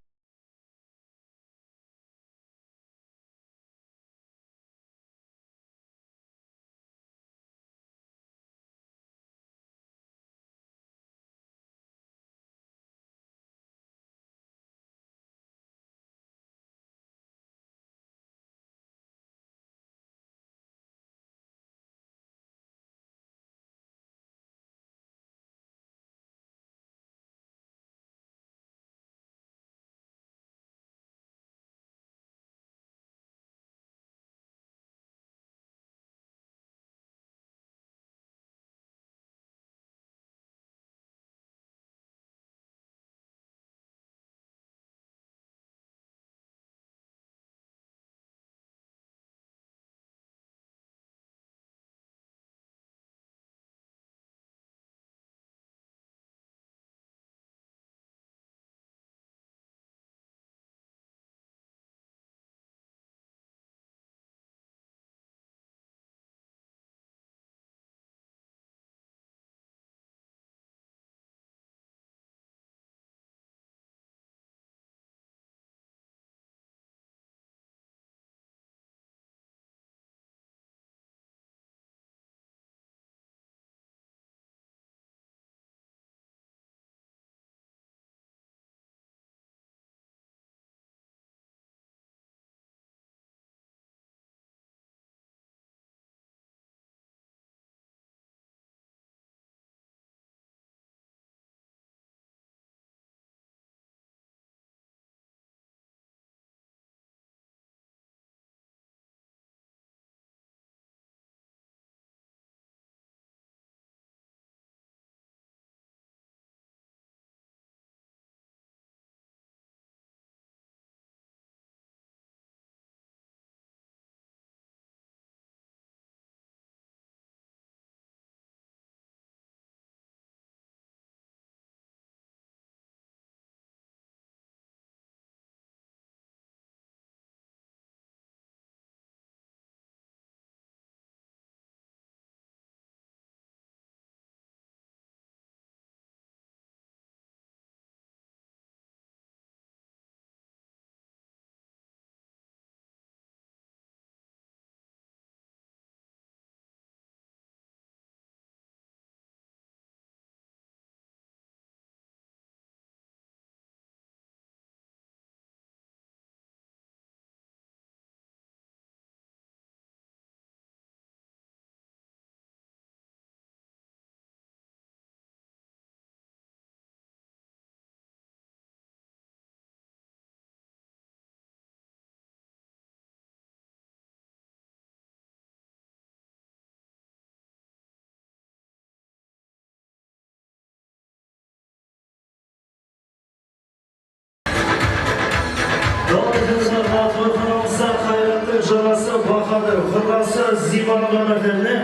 Toyxanamızda Qayrattın jarası Bahadır, qurrası Ziybanıń húrmetine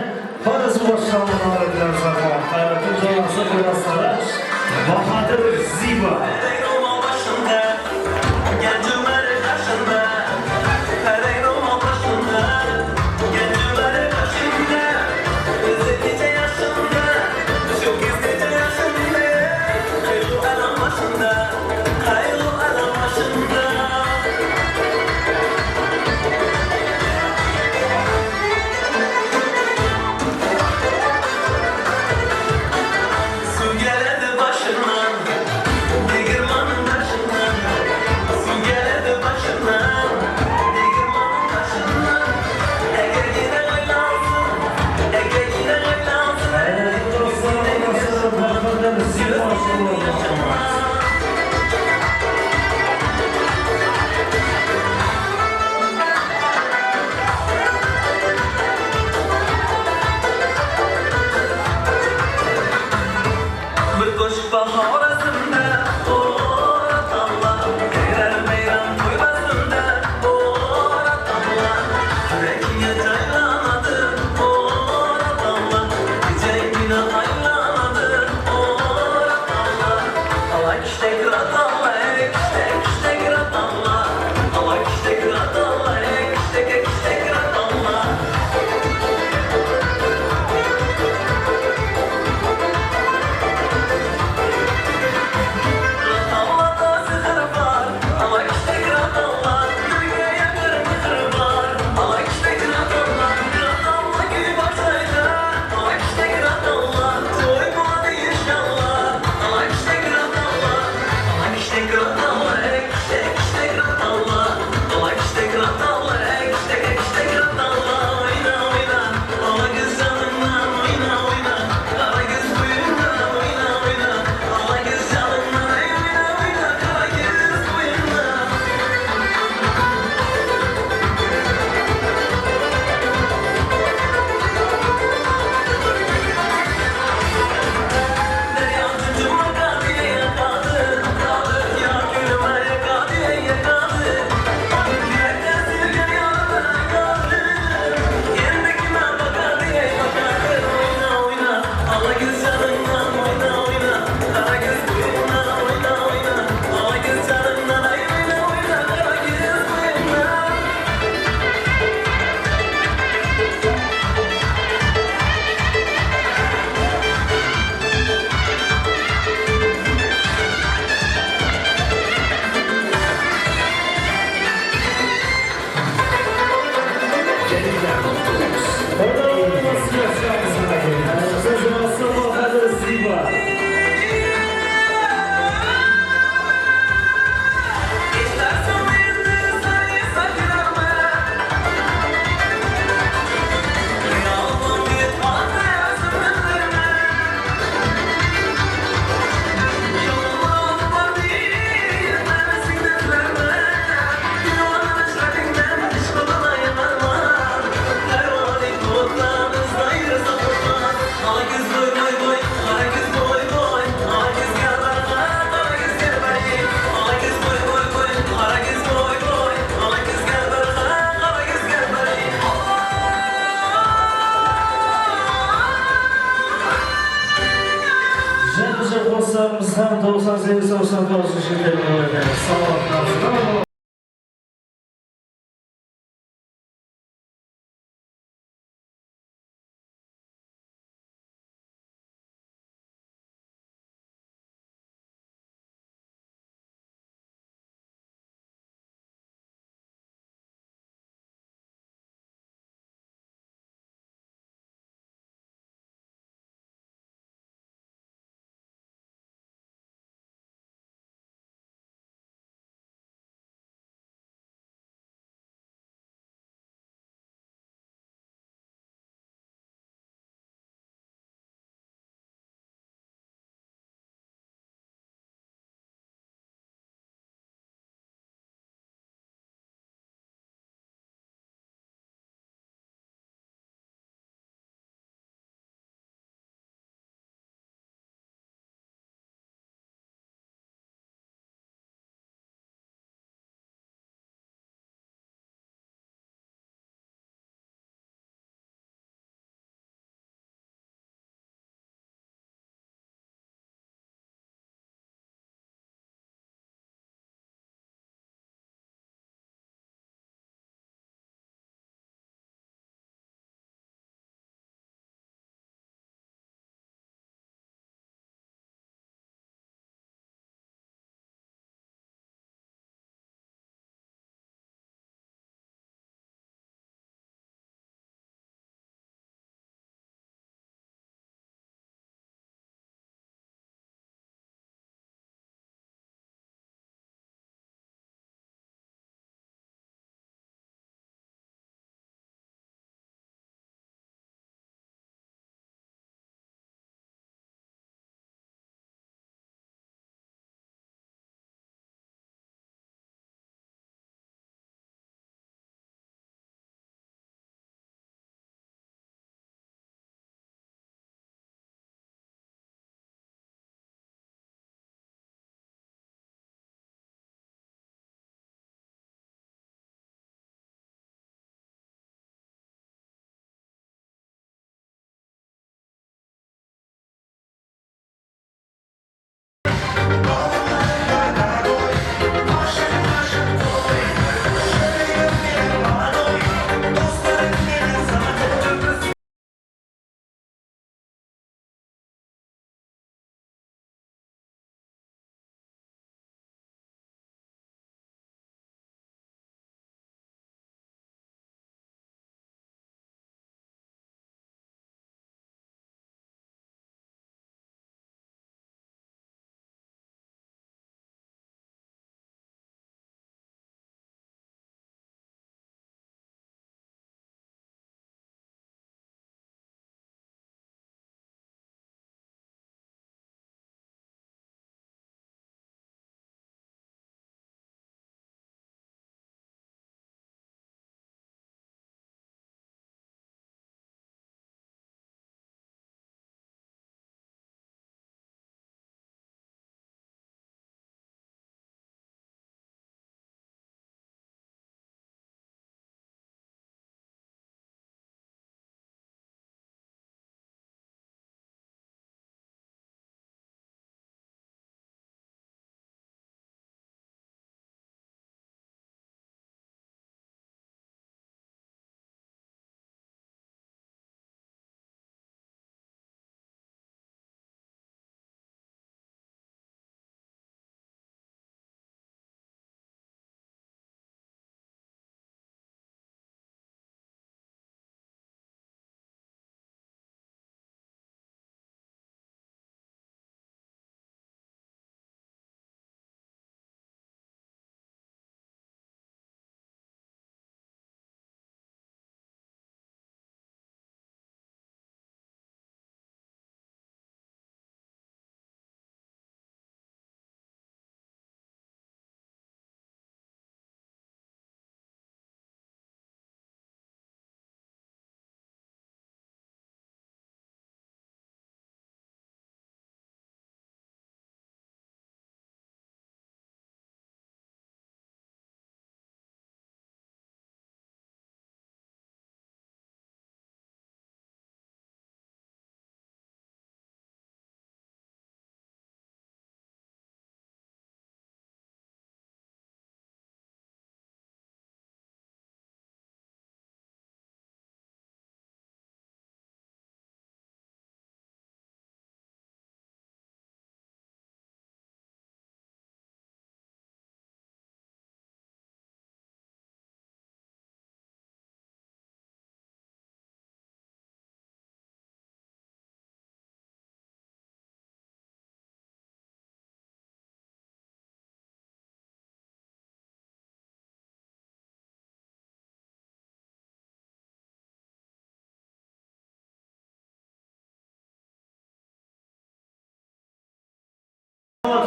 Xorazmbosh shalǵılardan saqlaǵan Qayrattın jarası qurrasları Bahadır, Ziyba. Suw keledi bashınan, tegirmannıń bashınan. Suw keledi bashınan, tegirmannıń bashınan. Eger giydi aylansın, eger giydi aylansın. Bir kóship bahar Xorazmda, o, Xorazmda. Meyran, meyran toy basında, o, Xorazmda. Júregińe jaylanadı, o, Xorazmda. Geceń kúni aylanadı, o, Xorazmda. Ala kishtek Xorazmda, ey, kishtek, kishtek Xorazmda. Ala kishtek Xorazmda, ey, kishtek, kishtek Xorazmda. Jáne bir qosıǵımızdan toqsan segiz toqsan toǵızınshı yıllardan beri sawatlı.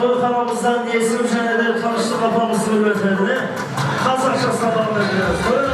Toyxanamızdan Esim jáne de Tınıshlıq apamız sóylep atırdı. Qazaqsha sabaǵın beremiz.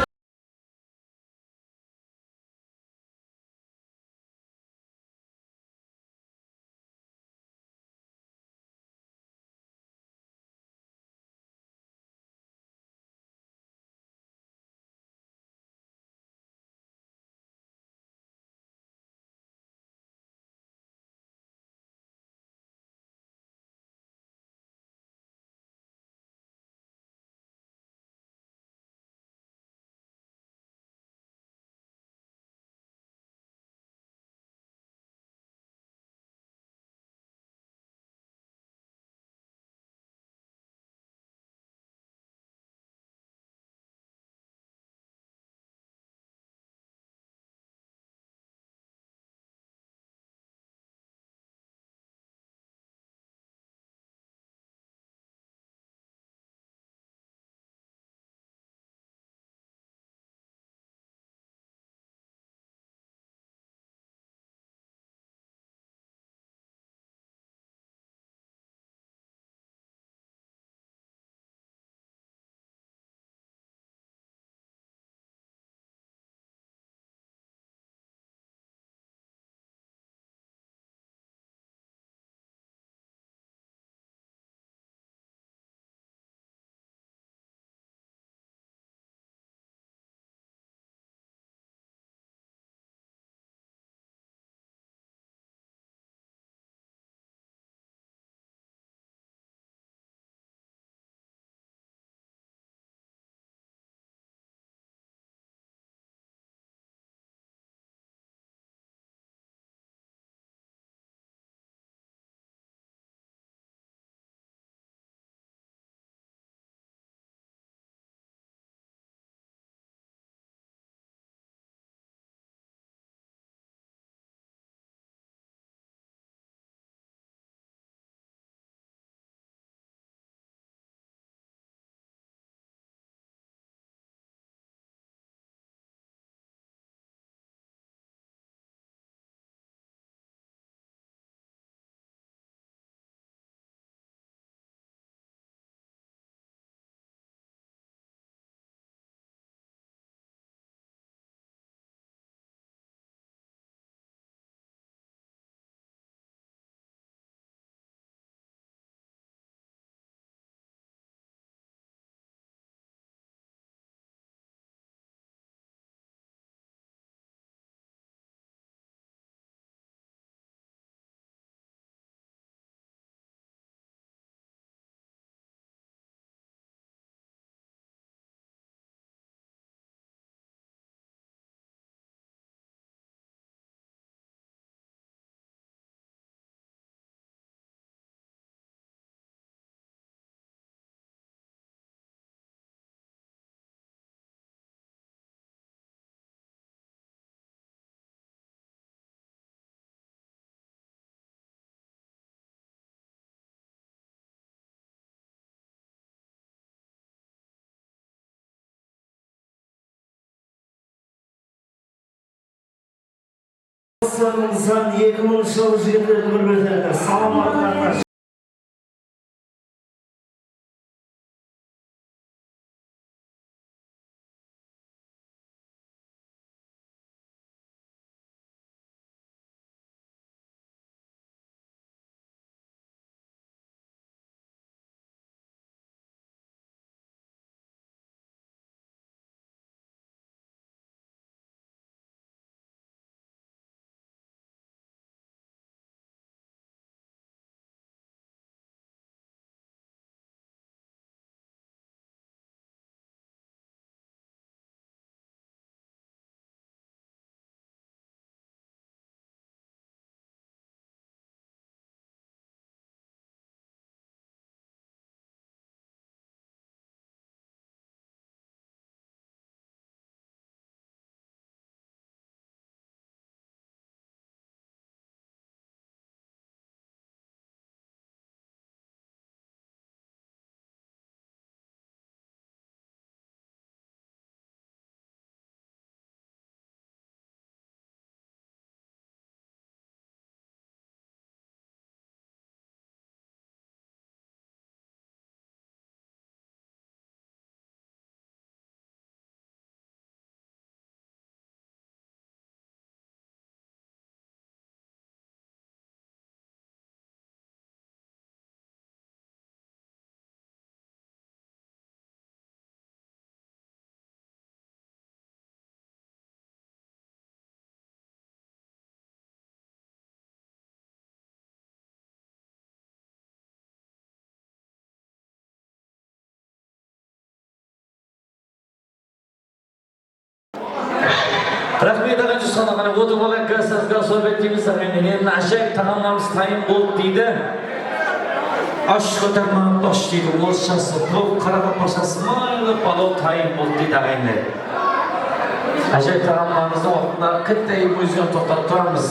Eki mıń jigitlerdiń bir beteri. Salam aleykum. Raxmet, aǵa Jussan aǵa, otırıp alayıq, gaz, gaz, gaz, sohbet deymiz, aǵayinler. Endi ájayıp taǵamlarımız tayın boldı deydi. Ash kóterme bash deydi, orısshası. Bul qaraqalpaqsha sımaylı palaw tayın boldı deydi, aǵayinler. Ájayıp taǵamlarımızdıń ornında kittay múzikani toqtatıp turamız.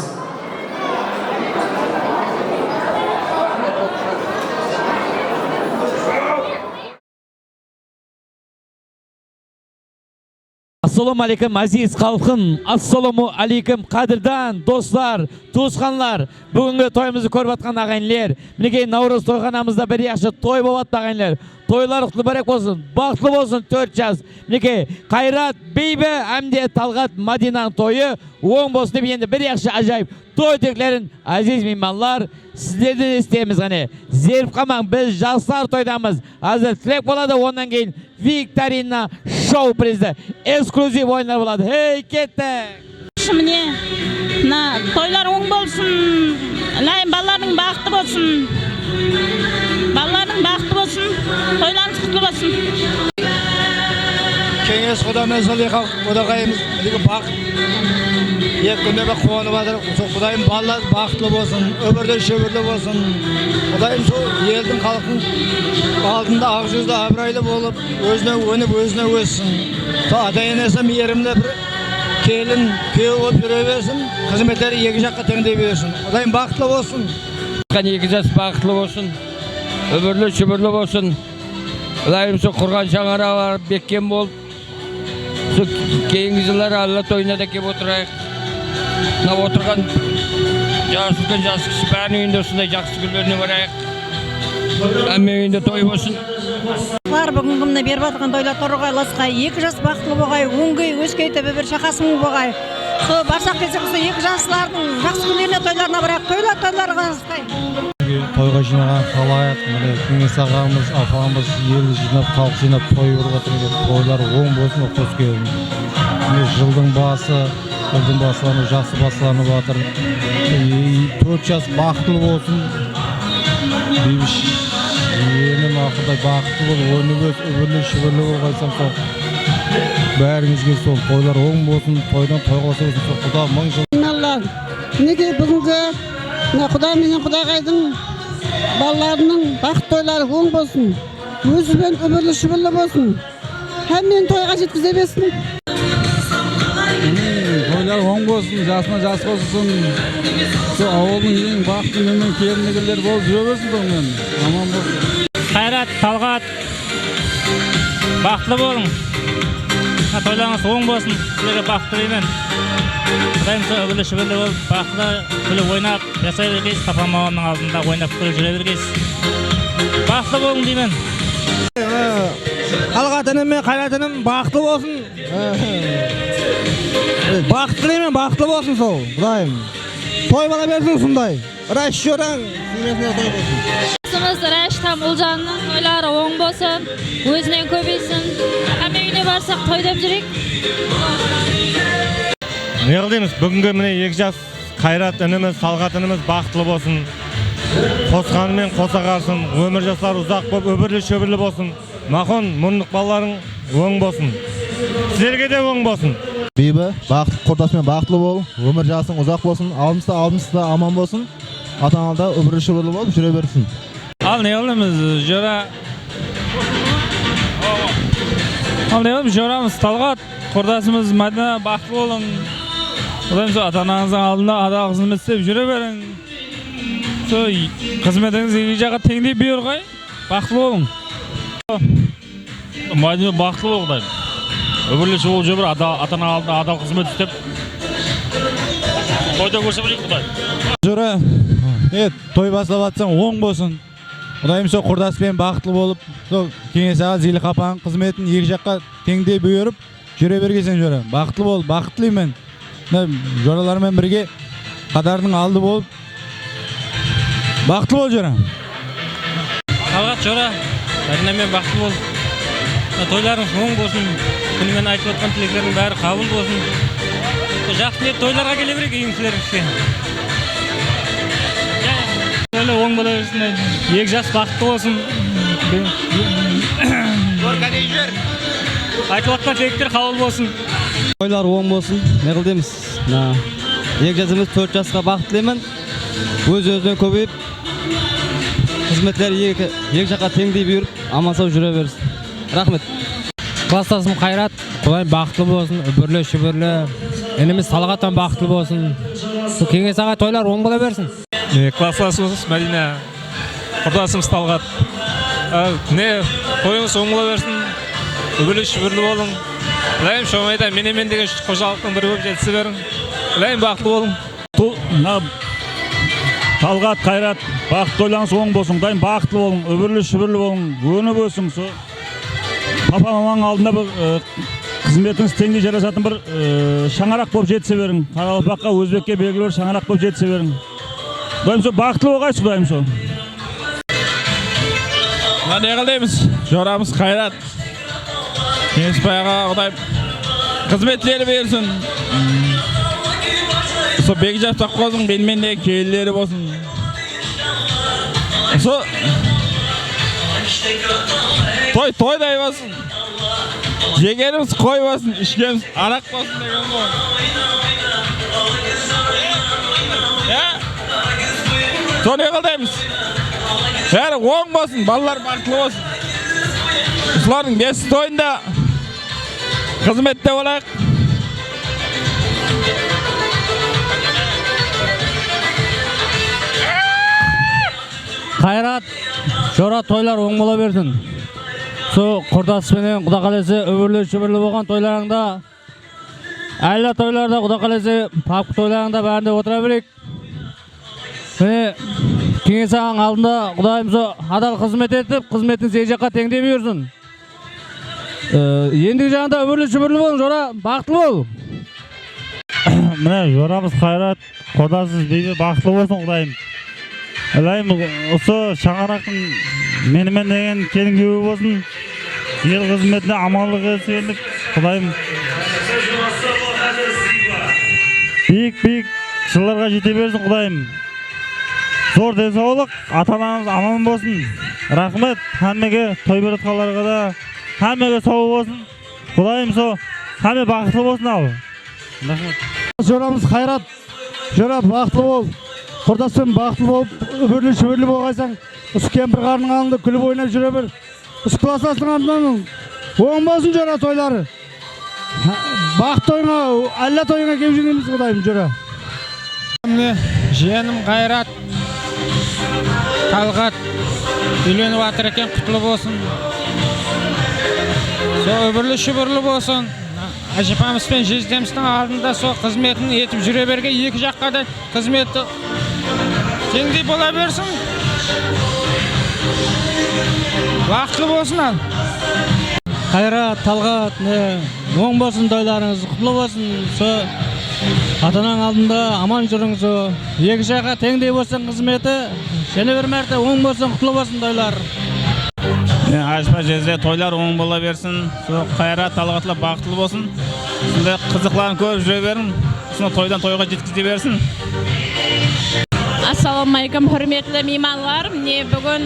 Assalawma áleykum, áziz xalqım! Assalawma áleykum, qádirdan doslar, tuwısqanlar! Búgingi toyımızdı kórip atqan aǵayinler, minekey, Nawrız toyxanamızda bir yaqshı toy bolıp attı, aǵayinler. Toylar qutlı bárek bolsın, baxıtlı bolsın tórt jas. Minekey, Qayrat, Biybi hám de Talǵat, Madinanıń toyı oń bolsın dep, endi bir yaqshı ájayıp toy tileklerin, áziz miymanlar, sizlerden esitemiz, qáne. Zerip qalmań, biz jaslar toydamız. Házir tilek boladı, onnan keyin viktorina, shou-prizdi, eksklyuziv oyınlar boladı. Hey, kettik! Mine, mına toylar oń bolsın, ilayım balalardıń baxıtı bolsın. Balalardıń baxıtı bolsın, toylarıńız qutlı bolsın. Keńes Qudamen Zıliyxa Qudaqayımız, bizge baxıt. Eki kúnde bir quwanıp atır. Sol Qudayım balalar baxıtlı bolsın, ómirde shóbirli bolsın. Qudayım sol eldiń, xalıqtıń aldında aq júzli, abıraylı bolıp, ózine ónip, ózine óssin. Sol ata-enesi miyrimli bir kelin, kúyew bolıp júre bersin, xızmetleri eki jaqqa teńdey bersin. Qudayım baxıtlı bolsın. Qáne, eki jas baxıtlı bolsın, ómirli shúbirli bolsın. Ilayım, sol qurǵan shańaraǵı bekkem bolıp, sol keyingi jılları Alla toyına da kelip otırayıq. Mına otırǵan jas úlken, jas kishi báriniń úyinde usınday jaqsı kúnlerine barayıq. Hámme úyinde toy bolsın. Búgingi mine berip atırǵan toylar torǵay lasqay, eki jas baxıtlı bolǵay, óngey óskey túbi bir shaqasıń bolǵay. Sol barsaq kelsek, usı eki jaslardıń jaqsı kúnlerine, toylarına barayıq. Toylar, toylarǵa Toyǵa jıynaǵan xalayıq, mine, Keńes aǵamız, apamız, eldi jıynap, xalıq jıynap toy urıp atır eken. Toylar oń bolsın, Oqkóz kelin. Mine, jıldıń bası, jıldıń baslanıwı, jaqsı baslanıp atır. E, tórt jas baxıtlı bolsın. Biybish, enim, aqırday baxıtlı bol, ónip ós, úbirli, shúbirli bol, qaytsam sol. Bárińizge sol toylar oń bolsın, toydan toyǵa basıp ótsin, sol Quda mıń jıl. Miymanlar, minekey, búgingi mına Quday menen Qudaǵaydıń balalarınıń baxıt toyları oń bolsın. Ózi benen úmirli-shúbirli bolsın. Hámmeni toyǵa jetkize bersin. Mine, toylar oń bolsın, jasına jas qosılsın. Sol awıldıń eń baxıtlı miyman-kelinleri bolıp júre bersin, toymen. Aman bolsın. Qayrat, Talǵat, baxıtlı bolıń. Ha, toylarıńız oń bolsın. Sizlerge baxıt tileymen. Qudayım sol úbirli-shúbirli bolıp, baxıtlı kúlip oynap jasay bergeysiz, papa-mamamnıń aldında oynap kúlip júre bergeysiz. Baxıtlı bolıń deymen. Talǵat inim menen Qayrat inim baxıtlı bolsın. Baxıt tileymen, baxıtlı bolsın sol, Qudayım. Toy bola bersin usınday. Rash jorań súymesine toy bolsın. Basımız Rashid hám Uljannıń toyları oń bolsın, ózinen kóbeysin. Hámme úyine barsaq toy dep júreyik. Ne qıl deymiz, búgingi mine eki jas Qayrat inimiz, Talǵat inimiz baxıtlı bolsın. Qosqanı menen qosa qarsın, ómir jasları uzaq bolıp, úbirli-shóbirli bolsın. Maxon, murnıq balalarıń oń bolsın. Sizlerge de oń bolsın. Biybi, baxıtlı qurdas penen baxıtlı bol. Ómir jasıń uzaq bolsın. Almısta, almısta aman bolsın. Ata-analar da úbirli-shúbirli bolıp júre bersin. Al, ne qılamız, jora. Al, ne qılamız, joramız Talǵat, qurdasımız Madina, baxıtlı bolıń. Qudayım sol ata-anańızdıń aldında adal xızmet islep júre beriń. Sol xızmetińiz eki jaqqa teńdey buyırǵay. Baxıtlı bolıń. Madina, baxıtlı bol, Qudayım. Ómirli shıǵıw júre ber, ada-, ata-ana aldında adal xızmet islep. Toyda kórse bileyik, Qudayım. Jora, e, toy baslap atsań, oń bolsın. Qudayım sol qurdas penen baxıtlı bolıp, sol Keńes aǵa, Zilix apań xızmetin eki jaqqa teńdey buyırıp, júre bergeysen, jora. Baxıtlı bol, baxıt tileymen. Mına joralar menen birge qadardıń aldı bolıp, baxıtlı bol, jora. Talǵat jora, Madina menen baxıtlı bol. Mına toylarıńız oń bolsın. Kúni menen aytıp atırǵan tileklerińiz bári qabıl bolsın. Jaqsı niyet toylarǵa kele bereyik, úyińizlerge. Toylar oń bola bersin. Eki jas baxıtlı bolsın. Gorka dey júr. Aytıp atqan tilekler qabıl bolsın. Toylar oń bolsın. Ne qıl deymiz? Mına, eki jasımız tórt jasqa baxıt tileymen. Óz-ózinen kóbeyip, xızmetleri eki, eki jaqqa teńdey buyırıp, aman-saw júre bersin. Raxmet. Klastasım Qayrat, Qudayım baxıtlı bolsın, úbirli-shúbirli. Inimiz Talqat hám baxıtlı bolsın. Keńes aǵa, toylar oń bola bersin. E, klaslasımız Mádiyna, qurdasımız Talqat. A, mine, toyıńız oń bola bersin. Úbirli-shúbirli bolıń. Ilayım, Shomayda Menemen degen xojalıqtıń biri bolıp jetise beriń. Ilayım, baxıtlı bolıń. Bul, mına, Talqat, Qayrat, baxıtlı toylarıńız oń bolsın. Qudayım, baxıtlı bolıń, úbirli-shúbirli bolıń, ónip ósiń. Sol papa-mamanıń aldında bir, e, xızmetińiz teńdey jarasatın bir, e, shańaraq bolıp jetise beriń. Qaraqalpaqqa, ózbekke belgili bir shańaraq bolıp jetise beriń. Qudayım, sol baxıtlı bolǵaysız, Qudayım, sol. Mına ne qıl deymiz? Joramız Qayrat. Keńesbay aǵa, Qudayım xızmetleri bersin. Usı Bekjap sovxozdıń menmendegi kelinleri bolsın. Usı toy toyday bolsın. Jegenimiz qoy bolsın, ishkenimiz araq bolsın degen ǵoy. Ya? Sonı ne qıl deymiz? Bári oń bolsın, balalar baxıtlı bolsın. Usılardıń bes toyında xızmette bolayıq. Qayrat, jora, toylar oń bola bersin. Sol qurdas penen, Quda qálese, úbirli-shúbirli bolǵan toylarıńda, álla toylarda, Quda qálese, papkı toylarıńda bárinde otıra bereyik. Mine, Keńes aǵań aldında, Qudayım, sol adal xızmet etip, xızmetińiz eki jaqqa teńdey buyırsın. E, endigi jaǵında úmirli-shúmirli bolıń, jora, baxıtlı bol. Mine, joramız Qayrat, qurdasız biybi baxıtlı bolsın, Qudayım. Ilayım, usı shańaraqtıń meni-men degen kelin-kúyewi bolsın. El xızmetine amanlıq kelsin, Qudayım. Biyik-biyik jıllarǵa jete bersin, Qudayım. Zor densawlıq, ata-anańız aman bolsın. Raxmet hámmege, toy berip atqanlarǵa da, hámmege saw bolsın. Qudayım, so hámme baxıtlı bolsın, al. Raxmet. Joramız Qayrat, jora, baxıtlı bol. Qurdas penen baxıtlı bolıp, úmirli-shúmirli bolǵaysań, usı kempir-qarınıń aldında kúlip oynap júre ber. Usı klaslastıń atınan oń bolsın, jora, toyları. Baxıt toyıńa, álla toyıńa kelip júremiz, Qudayım, jora. Mine, jiyanım Qayrat, Talǵat úylenip atır eken, qutlı bolsın. Sol úmirli-shúbirli bolsın. Ájapamız benen jezdemizdiń aldında sol xızmetin etip júre bergen, eki jaqqa da xızmeti teńdey bola bersin. Baxıtlı bolsın, al. Qayrat, Talǵat, mine, oń bolsın, toylarıńız qutlı bolsın. Sol ata-anań aldında aman júriń, sol eki jaqqa teńdey bolsın xızmeti. Jáne bir márte oń bolsın, qutlı bolsın toylar. Mine, ájapa jezde, toylar oń bola bersin. Sol Qayrat, Talǵatlar baxıtlı bolsın. Usınday qızıqların kórip júre beriń. Usını toydan toyǵa jetkize bersin. Assalawma áleykum, húrmetli miymanlar. Mine, búgin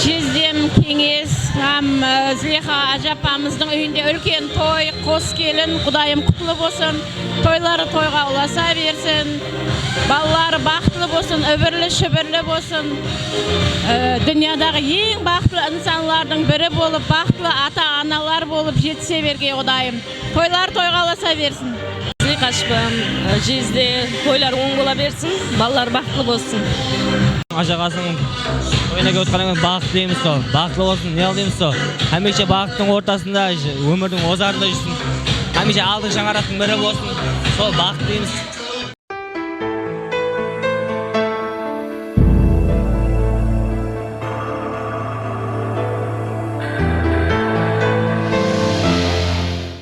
jezdem Keńes hám, e, Zileyxa ájapamızdıń úyinde úlken toy, qos kelin, Qudayım qutlı bolsın. Toyları toyǵa ulasa bersin. Balaları baxıtlı bolsın, úmirli-shúbirli bolsın. E, dúnyadaǵı eń baxıtlı insanlardıń biri bolıp, baxıtlı ata-analar bolıp jetise bergey, Qudayım. Toylar toyǵa ulasa bersin. Zileyxa ájapam, e, jezde, toylar oń bola bersin, balalar baxıtlı bolsın. Ájaǵasınıń toyına kelip otırǵannan keyin baxıt tileymiz, sol baxıtlı bolsın, ne qıl deymiz, sol hámiyshe baxıttıń ortasında, ómirdiń ozarında júrsin. Hámiyshe aldın shańaraqtıń biri bolsın, sol baxıt tileymiz.